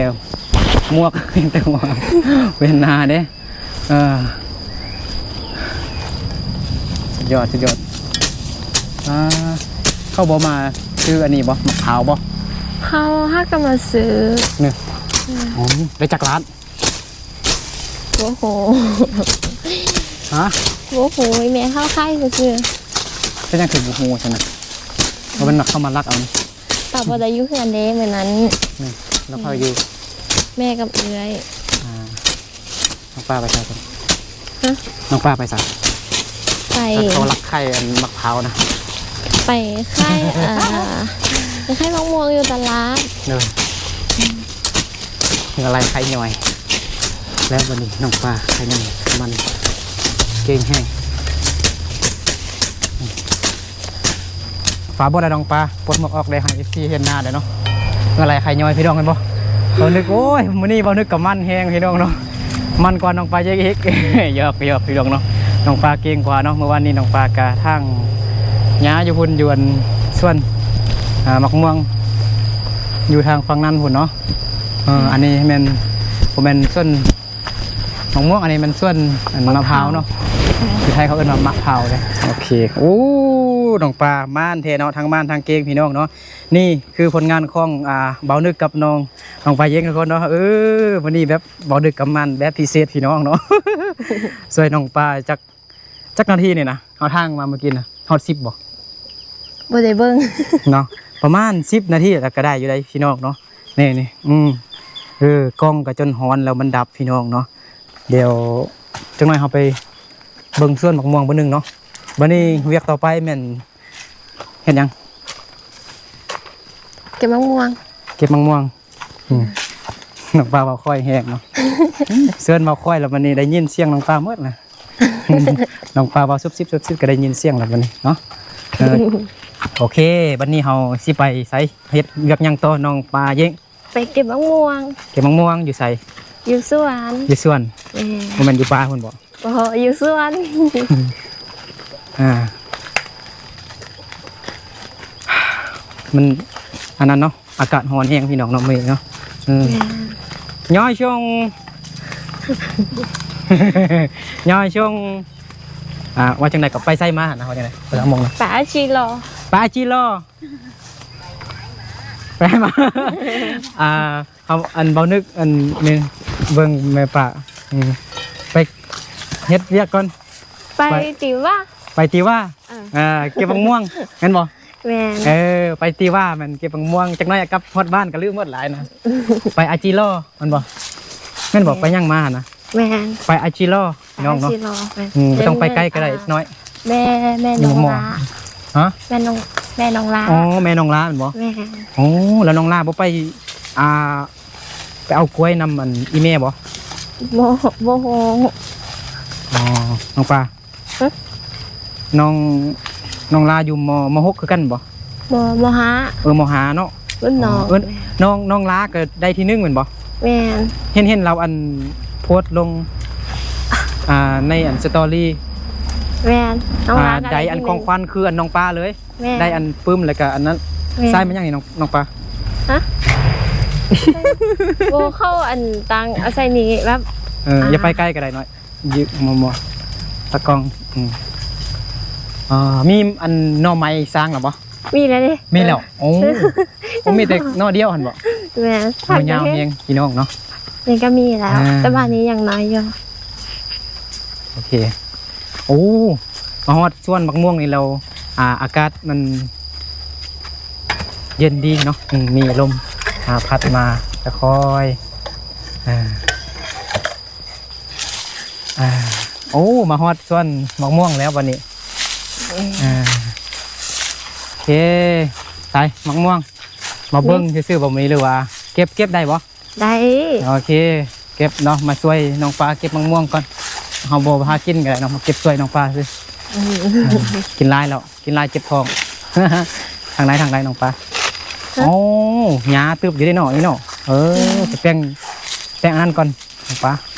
ໝວກ ເຫັນແຕ່ຫົວ ບໍ່ເຫັນໜ້າເດ້. ເອີ ຍອດ ສຸດຍອດ. ອ່າ ເຂົາບໍ່ມາຊື້ອັນນີ້ບໍ່? ໝາກພ້າວບໍ່? ເຂົາຫາກໍມາຊື້. ນີ້ ອືມ ອໍ ໄດ້ຈັກລ້ານ? ບໍ່ຮູ້. ຮະ? ບໍ່ຮູ້ ແມ່ເຂົາຂາຍຊື່ໆ. ເປັນຫຍັງຄືບໍ່ຮູ້ຊັ້ນນະ? ບໍ່ແມ່ນວ່າເຂົາມາລັກເອົານີ້? ຕາບໍ່ໄດ້ຢູ່ເຮືອນເດ້ມື້ນັ້ນ. ນີ້ ແລ້ວໃຜຢູ່? ແມ່ກັບເອື້ອຍ. ອ່າ ນ້ອງປາໄປໃສ? ຮະ? ນ້ອງປາໄປໃສ? ໄປ ເຂົາລັກຂາຍອັນໝາກພ້າວນະ. ໄປຂາຍ ເອີ ໄປຂາຍໝາກມ່ວງຢູ່ຕະຫຼາດ. ເດີ ເຫື່ອໄຫຼໄຄຍ້ອຍ. ແລ້ວບັດນີ້ນ້ອງປາໄຄຍ້ອຍ ມັນເກັ່ງແຮງ. ຝາບົດລະນ້ອງປາ ປົດໝວກອອກໄດ້ໃຫ້ເອັຟຊີເຫັນໜ້າໄດ້ເນາະ. ເຫື່ອໄຫຼໄຄຍ້ອຍ ພີ່ນ້ອງເຫັນບໍ່? ເບົານຶກ ໂອ້ຍ ມື້ນີ້ເບົານຶກກໍມັນແຮງ ພີ່ນ້ອງເນາະ. ມັນກວ່ານ້ອງປາເຢັກອີກ. ຫຍອກໆ ພີ່ນ້ອງເນາະ. ນ້ອງປາເກັ່ງກວ່າເນາະ. ມື້ວານນີ້ນ້ອງປາກະຖາງຫຍ້າຢູ່ພຸ້ນ ຢູ່ອັນສວນ ອ່າ ໝາກມ່ວງ ຢູ່ທາງຝັ່ງນັ້ນພຸ້ນເນາະ. ເອີ ອັນນີ້ແມ່ນ ບໍ່ແມ່ນສວນ ໝາກມ່ວງ ອັນນີ້ມັນສວນອັນມະພ້າວເນາະ. ເອີ ຢູ່ໄທເຂົາເອີ້ນວ່າມະພ້າວເດ້. ໂອເຄ. ໂອ້ ນ້ອງປາມ່ານແທ້ເນາະ ທັງມ່ານທັງເກັ່ງ ພີ່ນ້ອງເນາະ. ນີ້ຄືຜົນງານຂອງ ອ່າ ເບົານຶກກັບນ້ອງ ນ້ອງປາເຢັກທຸກຄົນເນາະ. ເອີ ມື້ນີ້ແບບເບົານຶກກັບມັນແບບພິເສດ ພີ່ນ້ອງເນາະ. ຊ່ວຍນ້ອງປາຈັກ ຈັກນາທີນີ້ນະ? ເຮົາທາງມາເມື່ອກີ້ນະ ຮອດສິບບໍ່? ບໍ່ໄດ້ເບິ່ງເນາະ. ປະມານສິບນາທີລະກະໄດ້ຢູ່ໄດ໋ ພີ່ນ້ອງເນາະ. ນີ້ໆ ອືມ ເອີ ກ້ອງກະຈົນຮ້ອນແລ້ວມັນດັບ ພີ່ນ້ອງເນາະ. ດຽວຈັກໜ້ອຍເຮົາໄປເບິ່ງສວນໝາກມ່ວງບຶດໜຶ່ງເນາະ. ບັດນີ້ວຽກຕໍ່ໄປແມ່ນເຮັດຫຍັງ? ເກັບໝາກມ່ວງ. ເກັບໝາກມ່ວງ. ອືມ ນ້ອງປາເວົ້າຄ່ອຍແຮງເນາະ. ເຊີນເວົ້າຄ່ອຍແລ້ວບັດນີ້ໄດ້ຍິນສຽງນ້ອງປາໝົດນະ. ນ້ອງປາເວົ້າຊຸບຊິບຊຸບຊິບກໍໄດ້ຍິນສຽງແລ້ວບັດນີ້ເນາະ. ເອີ ໂອເຄ ບັດນີ້ເຮົາຊິໄປໃສ? ເຮັດວຽກຫຍັງຕໍ່ນ້ອງປາເຢັກ? ໄປເກັບໝາກມ່ວງ. ເກັບໝາກມ່ວງຢູ່ໃສ? ຢູ່ສວນ. ຢູ່ສວນ. ແມ່ນ. ບໍ່ແມ່ນຢູ່ປ່າພຸ້ນບໍ່? ບໍ່ ຢູ່ສວນ. ອ່າ ມັນອັນນັ້ນເນາະ ອາກາດຮ້ອນແຮງ ພີ່ນ້ອງເນາະ ມື້ນີ້ເນາະ. ເອີ ແມ່ນ. ຍອຍຊົງ ຍອຍຊົງ. ອ່າ ວ່າຈັ່ງໃດກໍໄປໃສມາຫັ້ນນະ? ວ່າຈັ່ງໃດ? ໄປລະມົງນະ? ໄປອາຊີລໍ. ໄປອາຊີລໍ. ໄປມາ ອ່າ ເຮົາ ອັນ ເບົານຶກ ອັນ ນີ້ ເບິ່ງແມ່ປ້າ ອືມ ໄປເຮັດວຽກກ່ອນ. ໄປ ໄປ ຕິວ່າ ໄປຕິວ່າ. ເອີ ເອີ ເກັບໝາກມ່ວງແມ່ນບໍ່? ແມ່ນ. ເອີ ໄປຕິວ່າແມ່ນເກັບໝາກມ່ວງ ຈັກໜ້ອຍກັບຮອດບ້ານກໍລືມໝົດຫຼາຍນະ. ໄປອາຈີລໍແມ່ນບໍ່? ແມ່ນບໍ່? ແມ່ນ. ໄປຫຍັງມາຫັ້ນນະ? ແມ່ນ. ໄປອາຈີລໍ ນ້ອງເນາະ. ອາຈີລໍ ແມ່ນ. ອືມ ບໍ່ຕ້ອງໄປໄກກໍໄດ້ ອາ ນ້ອຍ. ແມ່ ແມ່ນ້ອງລາ. ຮະ? ແມ່ນ້ອງ ແມ່ນ້ອງລາ. ອໍ ແມ່ນ້ອງລາແມ່ນບໍ່? ແມ່ນ. ໂອ້ ແລ້ວນ້ອງລາບໍ່ໄປ ອ່າ ໄປເອົາກ້ວຍນຳອັນອີ່ແມ່ບໍ່? ບໍ່ ບໍ່ຮູ້. ອໍ ນ້ອງປາ. ຮະ? ນ້ອງ ນ້ອງລາຢູ່ ມ ມ ຫົກ ຄືກັນບໍ່? ບໍ່ ມໍຫ້າ. ເອີ ມໍຫ້າເນາະ. ເອີ້ນນ້ອງ. ອໍ ເອີ້ນ ແມ່ນ ນ້ອງ ນ້ອງລາກໍໄດ້ທີໜຶ່ງແມ່ນບໍ່? ແມ່ນ. ເຫັນ ເຫັນລາວອັນໂພສລົງ ອ່າ ໃນອັນສະຕໍຣີ. ແມ່ນ. ນ້ອງລາ ອ່າ ກໍໄດ້ ໄດ້ອັນຂອງຂວັນຄືອັນນ້ອງປາເລີຍ. ແມ່ນ. ໄດ້ອັນປຶ້ມ ແລ້ວກໍອັນນັ້ນ. ແມ່ນ. ໃສ່ມາຫຍັງນີ້ ນ້ອງ ນ້ອງປາ? ຮະ? ບໍ່ ເຂົາອັນຕັ້ງ ເອົາໃສ່ນີ້ແບບ ເອີ ອ່າ ຢ່າໄປໃກ້ກໍໄດ້ນ້ອຍ. ຍືມ ບໍ່ ບໍ່ ຕາກ້ອງ. ອືມ ອ່າ ມີອັນໜໍ່ໄມ້ສ້າງແລ້ວບໍ່? ມີແລ້ວເດ້. ມີແລ້ວ. ເອີ ໂອ້ ໂອ້ ມີແຕ່ໜໍ່ດຽວຫັ້ນບໍ່? ແມ່ນ. ໂອ້ ຍາວແຮງພີ່ນ້ອງເນາະ. ນີ້ກໍມີແລ້ວ ອ່າ ແຕ່ວ່ານີ້ຍັງນ້ອຍຢູ່. ໂອເຄ. ໂອ້ ມາຮອດສວນໝາກມ່ວງນີ້ແລ້ວ ອ່າ ອາກາດມັນເຢັນດີເນາະ. ອືມ ມີລົມ ອ່າ ພັດມາຄ່ອຍໆ ອ່າ ອ່າ ໂອ້ ມາຮອດສວນໝາກມ່ວງແລ້ວບັດນີ້. ອືມ ອ່າ ໂອເຄ ໄປ ໝາກມ່ວງ ມາເບິ່ງ ອືມ ຊື່ໆ ບໍ່ມີ ຫຼືວ່າເກັບ ເກັບໄດ້ບໍ່? ໄດ້. ໂອເຄ ເກັບເນາະ ມາຊ່ວຍນ້ອງປາເກັບໝາກມ່ວງກ່ອນ. ເຮົາບໍ່ຫາກິນກໍໄດ້ເນາະ ມາເກັບຊ່ວຍນ້ອງປາຊື່. ອືມ ອ່າ ກິນຫຼາຍແລ້ວ ກິນຫຼາຍເຈັບທ້ອງ. ທາງໃດ ທາງໃດນ້ອງປາ? ຮະ? ໂອ້ ຫຍ້າຕຶບຢູ່ເດ້ເນາະ ນີ້ເນາະ. ເອີ ອືມ ໄປແປງ ແປງອັນນັ້ນກ່ອນ ນ້ອງປາ.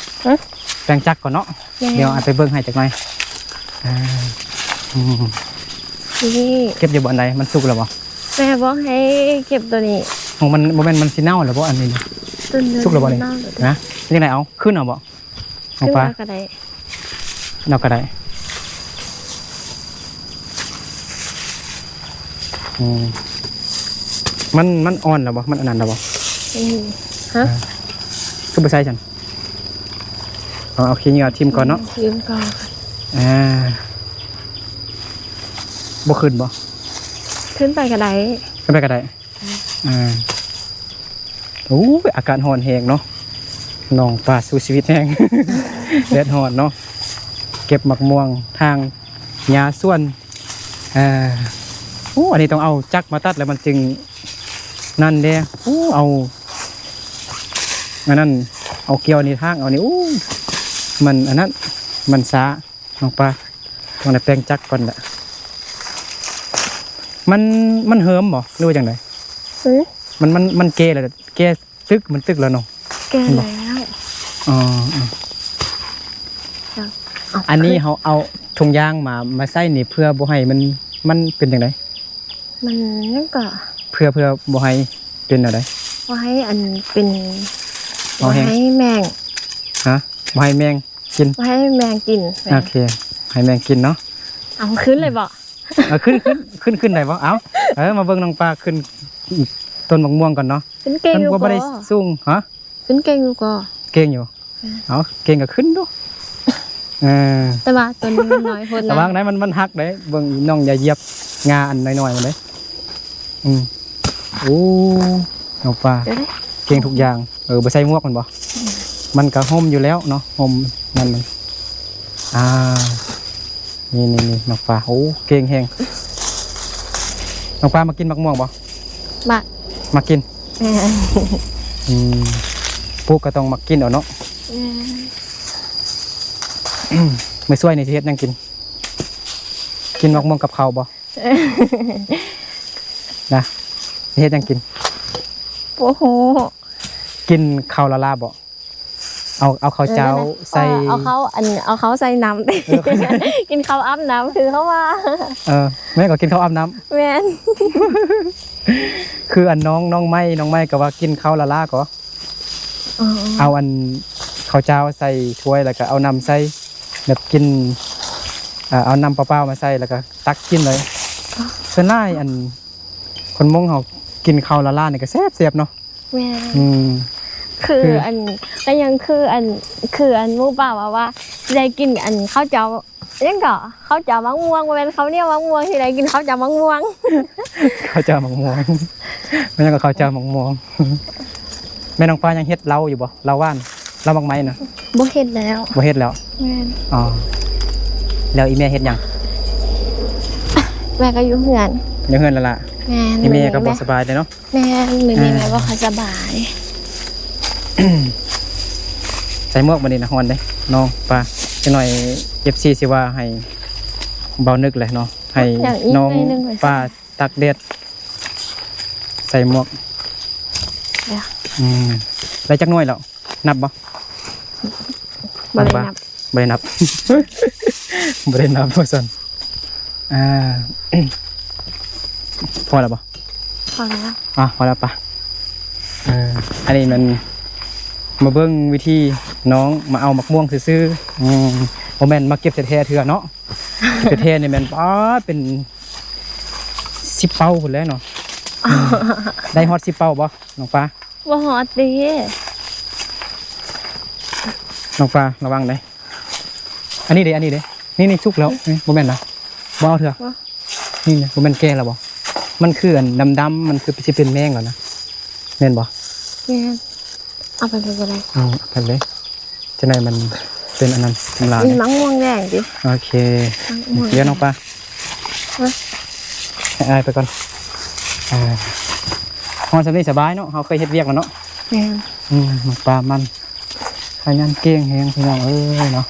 ຮະ? ແປງຈັກກ່ອນເນາະ. ແມ່ນ. ດຽວອ້າຍໄປເບິ່ງໃຫ້ຈັກໜ່ອຍ. ອ່າ ອືມ ນີ້ ເກັບຢູ່ບ່ອນໃດ? ມັນສຸກແລ້ວບໍ່? ແມ່ບອກໃຫ້ເກັບໂຕນີ້. ໂອ້ ມັນ ບໍ່ແມ່ນມັນຊິເນົ່າແລ້ວບໍ່ ອັນນີ້ນະ? ສຸກແລ້ວບໍ່ນີ້? ນະ ຍັງໄດ້ເອົາ ຂຶ້ນເອົາບໍ່? ນ້ອງປາ ເອົາກໍໄດ້ ເອົາກໍໄດ້. ອືມ ມັນ ມັນອ່ອນແລ້ວບໍ່? ມັນອັນນັ້ນແລ້ວບໍ່? ອືມ ຮະ? ຄືບໍ່ໃສ່ຊັ້ນ? ເອົາ ເອົາຂີ້ເຫຍື້ອຖິ້ມກ່ອນເນາະ ຖິ້ມກ່ອນ. ອ່າ ບໍ່ຂຶ້ນບໍ່? ຂຶ້ນໄປກໍໄດ້ ຂຶ້ນໄປກໍໄດ້. ອ່າ ໂອ້ຍ ອາກາດຮ້ອນແຮງເນາະ ນ້ອງປາສູ້ຊີວິດແຮງ ແດດຮ້ອນເນາະ. ເກັບໝາກມ່ວງທາງຫຍ້າສວນ. ອ່າ ໂອ້ ອັນນີ້ຕ້ອງເອົາຈັກມາຕັດແລ້ວມັນຈຶ່ງນັ້ນເດ້. ໂອ້ ເອົາອັນນັ້ນ ເອົາກ່ຽວນີ້ທາງເອົານີ້ ໂອ້ ມັນອັນນັ້ນ ມັນຊ້າ. ນ້ອງປາ ຕ້ອງໄດ້ແປງຈັກກ່ອນລະ. ມັນ ມັນເຫີມບໍ່ ຫຼືວ່າຈັ່ງໃດ? ຫື? ມັນ ມັນ ມັນແກ່ແລ້ວ ແກ່ຕຶກ ມັນຕຶກແລ້ວເນາະ? ແກ່ແລ້ວ. ອໍ ອັນນີ້ເຮົາເອົາຖົງຢາງມາ ມາໃສ່ນີ້ເພື່ອບໍ່ໃຫ້ມັນ ມັນເປັນຈັ່ງໃດ? ມັນຫຍັງກໍ ເພື່ອ ເພື່ອບໍ່ໃຫ້ເປັນແນວໃດ? ບໍ່ໃຫ້ອັນເປັນ ບໍ່ໃຫ້ ບໍ່ໃຫ້ແມງ ຮະ? ບໍ່ໃຫ້ແມງ ກິນ ບໍ່ໃຫ້ແມງກິນ. ໂອເຄ ໃຫ້ແມງກິນເນາະ. ເອົາ ຂຶ້ນເລີຍບໍ່? ເອົາ ຂຶ້ນ ຂຶ້ນ ຂຶ້ນ ຂຶ້ນໄດ້ບໍ່? ເອົາ ເອີ ມາເບິ່ງນ້ອງປາຂຶ້ນຕົ້ນໝາກມ່ວງກ່ອນເນາະ. ຂຶ້ນເກັ່ງຢູ່ບໍ່? ບໍ່ໄດ້ສູງ ຮະ? ຂຶ້ນເກັ່ງຢູ່ບໍ່? ເກັ່ງຢູ່. ເອີ ເອົາ ເກັ່ງກໍຂຶ້ນດູ. ເອີ ແຕ່ວ່າຕົວນີ້ມັນນ້ອຍໂພດນະ ລະວັງໄດ໋ ມັນ ມັນຫັກໄດ໋. ເບິ່ງນ້ອງຢ່າຢຽບງ່າອັນນ້ອຍໆມັນເດ້. ອືມ ໂອ້ ນ້ອງປາ ເກັ່ງທຸກຢ່າງ. ເອີ ບໍ່ໃສ່ໝວກແມ່ນບໍ່? ອືມ ມັນກໍຮົ່ມຢູ່ແລ້ວເນາະ ຮົ່ມນັ້ນມັນ. ອ່າ ນີ້ໆໆ ນ້ອງປາ ໂອ້ ເກັ່ງແຮງ. ນ້ອງປາມັກກິນໝາກມ່ວງບໍ່? ມັກ ມັກກິນ. ແມ່ນ ອືມ ປູກກໍຕ້ອງມັກກິນເອົາເນາະ. ແມ່ນ ມື້ຊ່ວຍນີ້ຊິເຮັດຫຍັງກິນ? ກິນໝາກມ່ວງກັບເຂົ້າບໍ່? ນະ ເຮັດຫຍັງກິນ? ບໍ່ຮູ້. ກິນເຂົ້າລາໆບໍ່? ເອົາ ເອົາເຂົ້າເຈົ້າ ເອີ ໃສ່ ເອີ ເອົາເຂົ້າ ອັນ ເອົາເຂົ້າໃສ່ນ້ຳ. ເອີ ກິນເຂົ້າອາບນ້ຳ ຄືເຂົາວ່າ. ເອີ ແມ່ນກໍກິນເຂົ້າອາບນ້ຳ. ແມ່ນ ຄືອັນນ້ອງ ນ້ອງໄມ້ ນ້ອງໄມ້ກໍວ່າກິນເຂົ້າລາໆກໍ ອໍ ເອົາອັນເຂົ້າເຈົ້າໃສ່ຖ້ວຍ ແລ້ວກໍເອົານ້ຳໃສ່ ແບບກິນ ເອີ ເອົານ້ຳເປົ່າໆມາໃສ່ ແລ້ວກໍຕັກກິນເລີຍ. ອໍ ສ່ວນຫຼາຍອັນຄົນມົ້ງເຮົາກິນເຂົ້າລາໆນີ້ກໍແຊບໆເນາະ. ແມ່ນ ອືມ ຄື ຄື ອັນ ກໍຍັງຄືອັນ ຄືອັນໝູ່ປ່າເວົ້າວ່າ ຊິໄດ້ກິນອັນເຂົ້າເຈົ້າ ຫຍັງເກາະ ເຂົ້າເຈົ້າໝາກມ່ວງ ບໍ່ແມ່ນເຂົ້າໜຽວໝາກມ່ວງ ຊິໄດ້ກິນເຂົ້າເຈົ້າໝາກມ່ວງ. ເຂົ້າເຈົ້າໝາກມ່ວງ ແມ່ນຫຍັງກໍເຂົ້າເຈົ້າໝາກມ່ວງ. ແມ່ນ້ອງປາຍັງເຮັດເຫຼົ້າຢູ່ບໍ່? ເຫຼົ້າຫວານ ເຫຼົ້າໝາກໄມ້ນະ. ບໍ່ເຮັດແລ້ວ ບໍ່ເຮັດແລ້ວ. ແມ່ນ ອໍ ແລ້ວອີແມ່ເຮັດຫຍັງ? ແມ່ກໍຢູ່ເຮືອນ ຢູ່ເຮືອນແລ້ວລະ. ແມ່ນ ອີແມ່ກໍບໍ່ສະບາຍເດ້ເນາະ. ແມ່ນ ມື້ນີ້ແມ່ບໍ່ຄ່ອຍສະບາຍ. ໃສ່ໝວກມື້ນີ້ນະ ຮ້ອນເດ້ນ້ອງປາ. ຈັກໜ້ອຍເອັຟຊີຊິວ່າໃຫ້ເບົານຶກແຫຼະເນາະ ໃຫ້ນ້ອງປາຕາກແດດໃສ່ໝວກ. ອືມ ໄດ້ຈັກໜ່ວຍແລ້ວ? ນັບບໍ່? ບໍ່ໄດ້ນັບ ບໍ່ໄດ້ນັບ ບໍ່ໄດ້ນັບວ່າຊັ້ນ. ອ່າ ພໍແລ້ວບໍ່? ພໍແລ້ວ. ອ່າ ພໍແລ້ວປະ. ເອີ ອັນນີ້ມັນມາເບິ່ງວິທີນ້ອງມາເອົາໝາກມ່ວງຊື່ໆ. ອືມ ບໍ່ແມ່ນມາເກັບແທ້ໆເທື່ອເນາະ. ເກັບແທ້ໆນີ້ແມ່ນ ປາດ ເປັນສິບເປົາພຸ້ນແຫຼະເນາະ. ໄດ້ຮອດສິບເປົາບໍ່ນ້ອງປາ? ບໍ່ຮອດເດ້. ນ້ອງປາລະວັງເດ້. ອັນນີ້ເດ້ ອັນນີ້ເດ້. ນີ້ໆ ສຸກແລ້ວ. ນີ້ ບໍ່ແມ່ນນະ. ບໍ່ເອົາເທື່ອ. ນີ້ນະ ບໍ່ແມ່ນແກ່ແລ້ວບໍ່? ມັນຄືອັນດຳໆ ມັນຄືຊິເປັນແມງແລ້ວນະ. ແມ່ນບໍ່? ແມ່ນ. ເອົາໄປເລີຍກໍໄດ້. ເອີ ເອົາໄປເລີຍ. ຈັ່ງໃດມັນເປັນອັນນັ້ນ ທຳລາຍ. ມີໝາກມ່ວງແດງຕິ? ໂອເຄ. ໝາກມ່ວງ ດຽວນ້ອງປາ ຮະ? ໃຫ້ອ້າຍໄປກ່ອນ. ອ່າ ຮ້ອນຊ່ຳນີ້ສະບາຍເນາະ ເຮົາເຄີຍເຮັດວຽກແລ້ວເນາະ. ແມ່ນ. ອືມ ນ້ອງປາມັນຂະຫຍັນເກັ່ງແຮງພີ່ນ້ອງເອີຍເນາະ.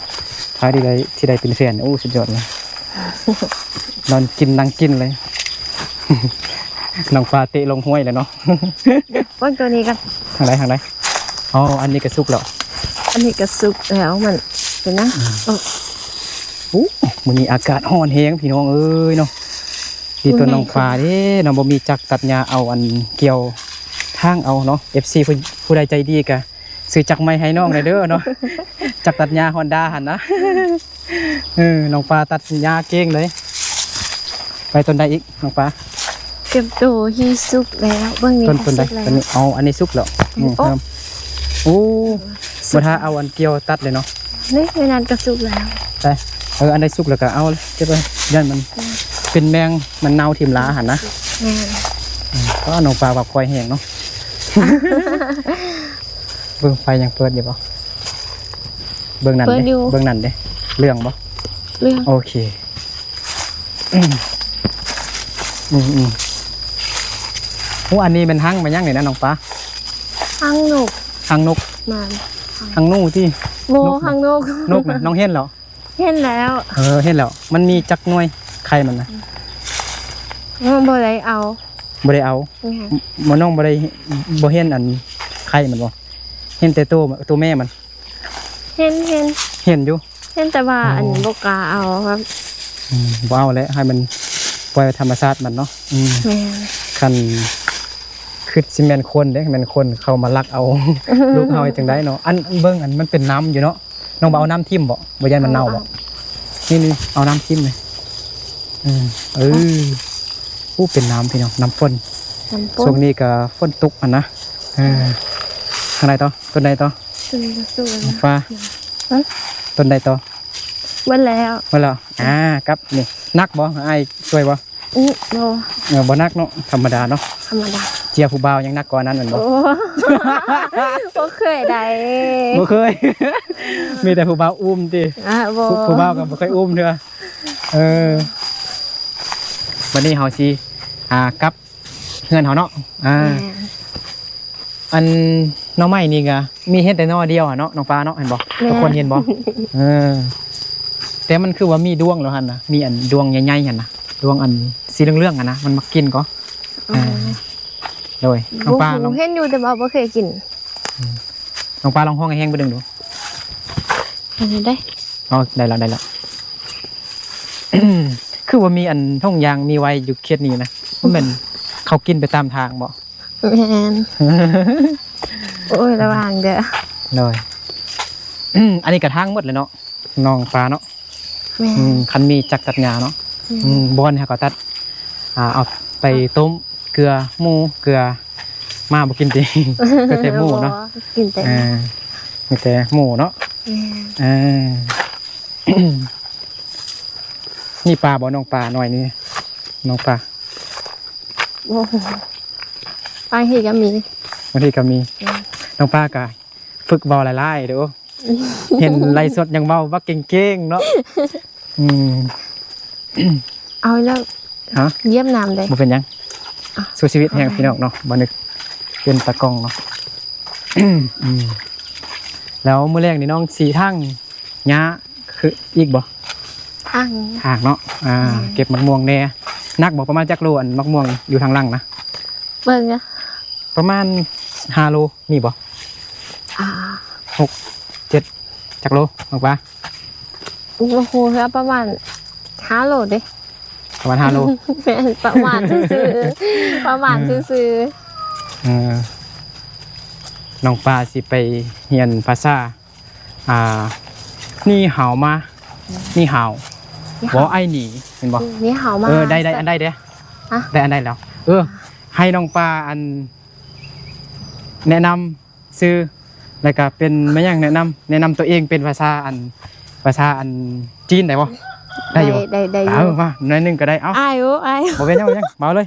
ຖ້າໄດ້ ຊິໄດ້ເປັນແຟນ ໂອ້ ສຸດຍອດເລີຍ. ນອນກິນນັ່ງກິນເລີຍ. ນ້ອງປາເຕະລົງຫ້ວຍແລ້ວເນາະ. ເບິ່ງຕົວນີ້ກັນ. ທາງໃດ ທາງໃດ? ອໍ ອັນນີ້ກະສຸກແລ້ວ. ອັນນີ້ກະສຸກແລ້ວ ມັນເປັນຫຍັງ? ອືມ ເອີ ໂອ້ ມື້ນີ້ອາກາດຮ້ອນແຮງພີ່ນ້ອງເອີຍເນາະ. ດີຕົວນ້ອງປາເດ້ເນາະ ບໍ່ມີຈັກຕັດຫຍ້າ ເອົາອັນກ່ຽວທາງເອົາເນາະ. ເອັຟຊີ ຜູ້ ຜູ້ໃດໃຈດີກະຊື້ຈັກໃໝ່ໃຫ້ນ້ອງແດ່ເດີເນາະ. ຈັກຕັດຫຍ້າຮອນດ້າຫັ້ນນະ. ເອີ ນ້ອງປາຕັດຫຍ້າເກັ່ງເລີຍ. ໄປຕົ້ນໃດອີກນ້ອງປາ? ເກັບໂຕທີ່ສຸກແລ້ວ ເບິ່ງນີ້ ຕົ້ນ ຕົ້ນໃດ ສຸກແລ້ວ ຕົ້ນນີ້ ເອົາອັນນີ້ສຸກແລ້ວ ອືມ ໂອ້ ໂອ້ ສຸກ ບໍ່ຖ້າເອົາອັນກ່ຽວຕັດເລີຍເນາະ ນີ້ ແມ່ນນັ້ນກໍສຸກແລ້ວ ໄປ ເອີ ອັນໃດສຸກແລ້ວກໍເອົາເກັບໄວ້ ຢ້ານມັນ ອືມ ເປັນແມງ ມັນເນົ່າຖິ້ມລາຫັ້ນນະ ແມ່ນ ອືມ ກໍນ້ອງປາວ່າຄ່ອຍແຮງເນາະ ເບິ່ງໄຟຍັງເປີດຢູ່ບໍ່? ເບິ່ງນັ້ນເດ້ ເບິ່ງນັ້ນເດ້ ເຫຼືອງບໍ່? ເຫຼືອງ ໂອເຄ ອືມ ອືມ ໂອ້ ອັນນີ້ແມ່ນຮັງແມ່ນຫຍັງນີ້ນະນ້ອງປາ? ຮັງນົກ ຮັງນົກ ແມ່ນ ຮັງໜູຕິ? ບໍ່ ນົກ ຮັງນົກ ນົກນະ ນ້ອງເຫັນແລ້ວ? ເຫັນແລ້ວ ເອີ ເຫັນແລ້ວ ມັນມີຈັກໜ່ວຍໄຂ່ມັນນະ? ອືມ ບໍ່ໄດ້ເອົາ ບໍ່ໄດ້ເອົາ ແມ່ນ ບໍ່ ນ້ອງບໍ່ໄດ້ ບໍ່ເຫັນອັນໄຂ່ມັນບໍ່? ເຫັນແຕ່ໂຕ ໂຕແມ່ມັນ ເຫັນ ເຫັນ ເຫັນຢູ່ ເຫັນ ແຕ່ວ່າ ອໍ ອັນ ບໍ່ກ້າເອົາແບບ ອືມ ບໍ່ເອົາແຫຼະ ໃຫ້ມັນປ່ອຍທຳມະຊາດມັນເນາະ ອືມ ແມ່ນ ຄັນ ຄຶດຊິແມ່ນຄົນເດ້ ແມ່ນຄົນເຂົ້າມາລັກເອົາລູກເຮົາ ເຮັດຈັ່ງໃດເນາະ ອັນ ເບິ່ງ ອັນ ມັນເປັນນ້ຳຢູ່ເນາະ ນ້ອງບໍ່ເອົານ້ຳຖິ້ມບໍ່? ບໍ່ຢ້ານມັນເນົ່າບໍ່? ນີ້ໆ ເອົານ້ຳຖິ້ມນີ້ ອືມ ເອີ ໂອ້ ເປັນນ້ຳພີ່ນ້ອງ ນ້ຳຝົນ ນ້ຳຝົນ ຊ່ວງນີ້ກໍຝົນຕົກຫັ້ນນະ ເອີ ທາງໃດຕໍ່? ຕົ້ນໃດຕໍ່? ຕົ້ນນີ້ກໍສຸກແລ້ວນະ ຟ້າ ຮະ? ຕົ້ນໃດຕໍ່? ເບິດແລ້ວ ເບິດແລ້ວ ອືມ ອ່າ ກັບນີ້ ໜັກບໍ່? ອ້າຍຊ່ວຍບໍ່? ອື ບໍ່ ເອີ ບໍ່ໜັກເນາະ ທຳມະດາເນາະ ທຳມະດາ ເຈ້ຍຜູ້ບ່າວຍັງໜັກກວ່ານັ້ນແມ່ນບໍ່? ໂອ້ ບໍ່ເຄີຍໄດ້ ບໍ່ເຄີຍ ມີແຕ່ຜູ້ບ່າວອຸ້ມຕິ? ອາ ບໍ່ ຜູ້ ຜູ້ບ່າວກໍບໍ່ເຄີຍອຸ້ມເທື່ອ ເອີ ບັດນີ້ເຮົາຊິ ອ່າ ກັບເຮືອນເຮົາເນາະ ອ່າ ແມ່ນ ອັນໜໍ່ໄມ້ນີ້ກໍມີເຫັນແຕ່ໜໍ່ດຽວຫັ້ນເນາະ ນ້ອງປາເນາະ ເຫັນບໍ່? ແມ່ນ ທຸກຄົນເຫັນບໍ່? ເອີ ແຕ່ມັນຄືວ່າມີດວງແລ້ວຫັ້ນນະ ມີອັນດວງໃຫຍ່ໆຫັ້ນນະ ດວງອັນສີເຫຼືອງໆຫັ້ນນະ ມັນມັກກິນກໍ ອໍ ເອີ ໂດຍ ນ້ອງປາລອງ ບໍ່ຮູ້ ເຫັນຢູ່ແຕ່ວ່າບໍ່ເຄີຍກິນ ອືມ ນ້ອງປາລອງຮ້ອງໃຫ້ແຮງເບິ່ງດູ ອັນນີ້ໄດ້ ອໍ ໄດ້ແລ້ວ ໄດ້ແລ້ວ ຄືວ່າມີອັນທົ່ງຢາງມີໄວ້ຢູ່ເຂດນີ້ນະ ບໍ່ແມ່ນເຂົາກິນໄປຕາມທາງບໍ່? ແມ່ນ ໂອ້ຍ ລະວັງເດີ້ ໂດຍ ອັນນີ້ກະທາງໝົດແລ້ວເນາະ ນ້ອງປາເນາະ ແມ່ນ ອືມ ຄັນມີຈັກຕັດຫຍ້າເນາະ ແມ່ນ ອືມ ບ່ອນໃຫ້ເຂົາຕັດ ອ່າ ເອົາໄປຕົ້ມເກືອໝູ ເກືອ ໝາບໍ່ກິນຕິ ເກືອແຕ່ໝູເນາະ ບໍ່ ກິນແຕ່ ເອີ ມີແຕ່ໝູເນາະ ແມ່ນ ເອີ ນີ້ປາບໍ່ ນ້ອງປານ້ອຍນີ້ ນ້ອງປາ ໂອ້ໂຫ ບາງທີກໍມີ ບາງທີກໍມີ ອືມ ນ້ອງປາກໍຝຶກເວົ້າຫຼາຍໆເດີ້ ເຫັນໄລຟ໌ສົດຍັງເວົ້າບັກເກັ່ງໆເນາະ ອືມ ເອົາແລ້ວ ຮະ ຢ້ຽມນ້ຳເດ້ ບໍ່ເປັນຫຍັງ ອ່ະ ສູ້ຊີວິດແຮງ ໂອເຄ ພີ່ນ້ອງເນາະ ບໍ່ນຶກເປັນຕາກ້ອງເນາະ ອືມ ແລ້ວມື້ແລງນີ້ນ້ອງຊິຖາງຫຍ້າຄືອີກບໍ່? ຖາງ ຖາງເນາະ ອ່າ ແມ່ນ ເກັບໝາກມ່ວງແດ່ ໜັກບໍ່? ປະມານຈັກໂລ ອັນໝາກມ່ວງຢູ່ທາງຫຼັງນະ? ເບິ່ງນະ ປະມານຫ້າໂລ ມີບໍ່? ອ່າ ຫົກ ເຈັດ ຈັກໂລ ນ້ອງປາ? ໂອ້ໂຫ ປະມານຫ້າໂລເດ້ ປະມານຫ້າໂລ ແມ່ນ ປະມານຊື່ໆ ປະມານ ເອີ ຊື່ໆ ເອີ ນ້ອງປາຊິໄປຮຽນພາສາ ອ່າ ນີ້ຫາວມາ ນີ້ຫາວ ນີ້ຫາວ ບໍ່ ໄອ້ໜີ ເຫັນບໍ່? ນີ້ຫາວມາ ເອີ ໄດ້ ໄດ້ອັນໃດເດ້ ຮະ ໄດ້ອັນໃດແລ້ວ ເອີ ໃຫ້ນ້ອງປາອັນ ແນະນຳຊື່ ແລ້ວກະເປັນແມ່ນຫຍັງ ແນະນຳ ແນະນຳຕົວເອງເປັນພາສາອັນ ພາສາອັນຈີນໄດ້ບໍ່? ໄດ້ຢູ່ ໄດ້ ໄດ້ ໄດ້ຢູ່ ເອົາມາໜ້ອຍໜຶ່ງກໍໄດ້ ເອົາ ອາຍ ໂອ້ ອາຍ ບໍ່ເປັນຫຍັງ ບໍ່ເປັນຫຍັງ ເວົ້າເລີຍ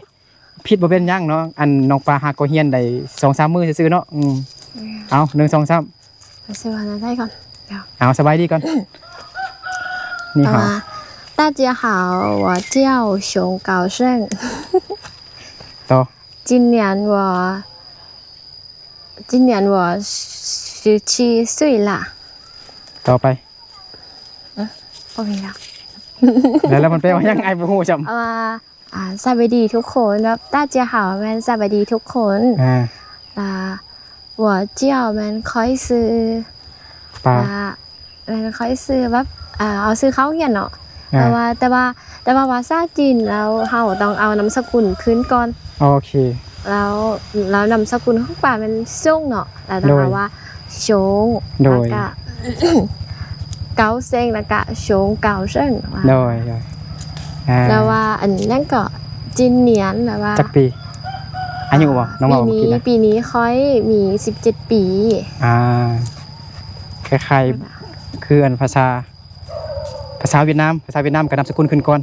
ຜິດບໍ່ເປັນຫຍັງເນາະ ອັນນ້ອງປາຫາກໍຮຽນໄດ້ສອງສາມມື້ຊື່ໆເນາະ ອືມ ອືມ ເອົາ ໜຶ່ງ ສອງ ສາມ ຊິວ່າແນວໃດກ່ອນ ດຽວ ເອົາ ສະບາຍດີກ່ອນ ນີ້ຫາວ ອ່າ 大家好，我叫熊高胜 ຕໍ່ 今年我 今年我十七岁啦 ຕໍ່ໄປ ອືມ ບໍ່ມີລະ ແລ້ວ ແລ້ວມັນແປວ່າຫຍັງ? ອ້າຍບໍ່ຮູ້ຊ້ຳ ເອີ ອ່າ ສະບາຍດີທຸກຄົນ ແບບ 大家好 ແມ່ນສະບາຍດີທຸກຄົນ ອ່າ ແລ້ວ 我叫 ແມ່ນຂ້ອຍຊື່ ປາ ແມ່ນຂ້ອຍຊື່ແບບ ອ່າ ເອົາຊື່ເຂົ້າຮຽນເນາະ ອ່າ ແຕ່ວ່າ ແຕ່ວ່າ ແຕ່ວ່າພາສາຈີນແລ້ວເຮົາຕ້ອງເອົານາມສະກຸນຂຶ້ນກ່ອນ ໂອເຄ ແລ້ວ ແລ້ວນາມສະກຸນຂອງປາແມ່ນສົງເນາະ ແລ້ວຕ້ອງເອົາວ່າ ໂດຍ ສົງ ໂດຍ ແລ້ວກະ ເກົ້າເຊັງ ແລ້ວກະ 熊高胜 ໂດຍ ໂດຍ ອ່າ ແລ້ວວ່າອັນນັ້ນກໍ ຈີນນຽນ ແລ້ວວ່າ ຈັກປີ? ອາຍຸບໍ່? ນ້ອງເວົ້າເມື່ອກີ້ນະ ປີນີ້ຂ້ອຍມີສິບເຈັດປີ. ອ່າ ຄ້າຍໆຄືອັນພາສາ ພາສາຫວຽດນາມ ພາສາຫວຽດນາມກໍນາມສະກຸນຂຶ້ນກ່ອນ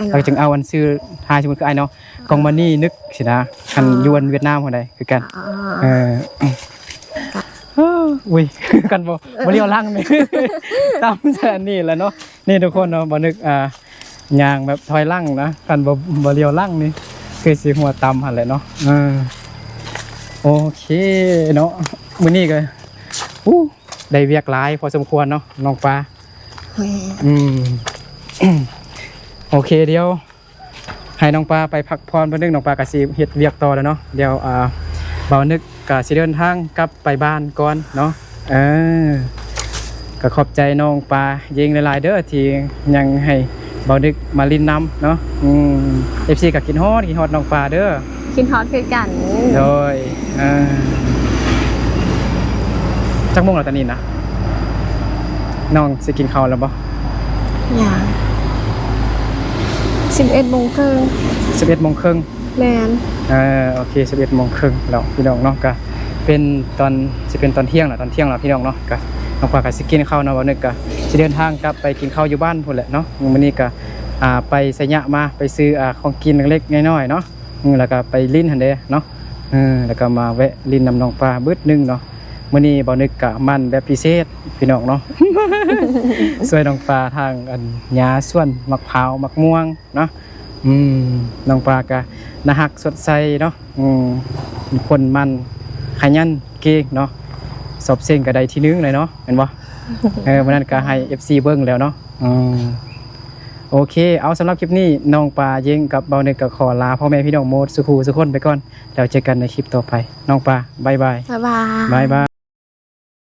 ແລ້ວຈຶ່ງເອົາອັນຊື່ທ້າຍ ສົມມຸດຄືອ້າຍເນາະ ກອງມະນີນຶກຊີ້ນະ ຄັນຢູ່ອັນຫວຽດນາມພຸ້ນໃດຄືກັນ. ເອີ ອຸ້ຍ ຄັນບໍ່ ບໍ່ຫຼຽວຫຼັງນີ້ ຕາມແສນນີ້ແຫຼະເນາະ. ນີ້ທຸກຄົນເນາະ ບໍ່ນຶກ ອ່າ ຍ່າງແບບຖອຍຫຼັງນະ ຄັນບໍ່ ບໍ່ຫຼຽວຫຼັງນີ້ ຄືຊິຫົວຕຳຫັ້ນແຫຼະເນາະ. ເອີ ໂອເຄເນາະ ມື້ນີ້ກໍ ອູ້ ໄດ້ວຽກຫຼາຍພໍສົມຄວນເນາະ ນ້ອງປາ. ແມ່ນ ອືມ ໂອເຄ ດຽວໃຫ້ນ້ອງປາໄປພັກຜ່ອນບາດໜຶ່ງ ນ້ອງປາກໍຊິເຮັດວຽກຕໍ່ແລ້ວເນາະ. ດຽວ ອ່າ ບ່າວນຶກກໍຊິເດີນທາງກັບໄປບ້ານກ່ອນເນາະ. ເອີ ກໍຂອບໃຈນ້ອງປາເຢັງຫຼາຍໆເດີ ທີ່ຍັງໃຫ້ບ່າວນຶກມາຫຼິ້ນນຳເນາະ. ອືມ ເອັຟຊີກໍຄິດຮອດ ຄິດຮອດນ້ອງປາເດີ. ຄິດຮອດຄືກັນ. ໂດຍ ເອີ ຈັກໂມງແລ້ວຕອນນີ້ນະ? ນ້ອງຊິກິນເຂົ້າແລ້ວບໍ່? ຍັງ ສິບເອັດໂມງເຄິ່ງ. ສິບເອັດໂມງເຄິ່ງ. ແມ່ນ. ເອີ ໂອເຄ ສິບເອັດໂມງເຄິ່ງແລ້ວພີ່ນ້ອງເນາະ. ກະເປັນຕອນ ຊິເປັນຕອນທ່ຽງແລ້ວ ຕອນທ່ຽງແລ້ວພີ່ນ້ອງເນາະ. ກະນ້ອງປາກະຊິກິນເຂົ້າເນາະ ບ່າວນຶກກະຊິເດີນທາງກັບໄປກິນເຂົ້າຢູ່ບ້ານພຸ້ນແຫຼະເນາະ. ມື້ນີ້ກະ ອ່າ ໄປໄຊຍະມາ ໄປຊື້ ອ່າ ຂອງກິນເລັກໆນ້ອຍໆເນາະ. ອືມ ແລ້ວກໍໄປຫຼິ້ນຫັ້ນເດ້ເນາະ. ເອີ ແລ້ວກໍມາແວະຫຼິ້ນນຳນ້ອງປາບຶດໜຶ່ງເນາະ. ມື້ນີ້ບ່າວນຶກກະໝັ້ນແບບພິເສດພີ່ນ້ອງເນາະ ຊ່ວຍນ້ອງປາທາງອັນຫຍ້າສວນໝາກພ້າວໝາກມ່ວງເນາະ. ອືມ ນ້ອງປາກະໜ້າຮັກສົດໃສເນາະ. ອືມ ເປັນຄົນໝັ້ນຂະຫຍັນເກັ່ງເນາະ ສອບເສັງກະໄດ້ທີໜຶ່ງເລີຍເນາະ ແມ່ນບໍ່? ເອີ ມື້ນັ້ນກະໃຫ້ເອັຟຊີເບິ່ງແລ້ວເນາະ. ອືມ ໂອເຄ ເອົາ ສຳລັບຄລິບນີ້ ນ້ອງປາເຢັງກັບບ່າວນຶກກໍຂໍລາພໍ່ແມ່ພີ່ນ້ອງໝົດສູ່ຜູ້ສູ່ຄົນໄປກ່ອນ ແລ້ວເຈີກັນໃນຄລິບຕໍ່ໄປ. ນ້ອງປາ ບາຍບາຍ. ບາຍບາຍ. ບາຍບາຍ.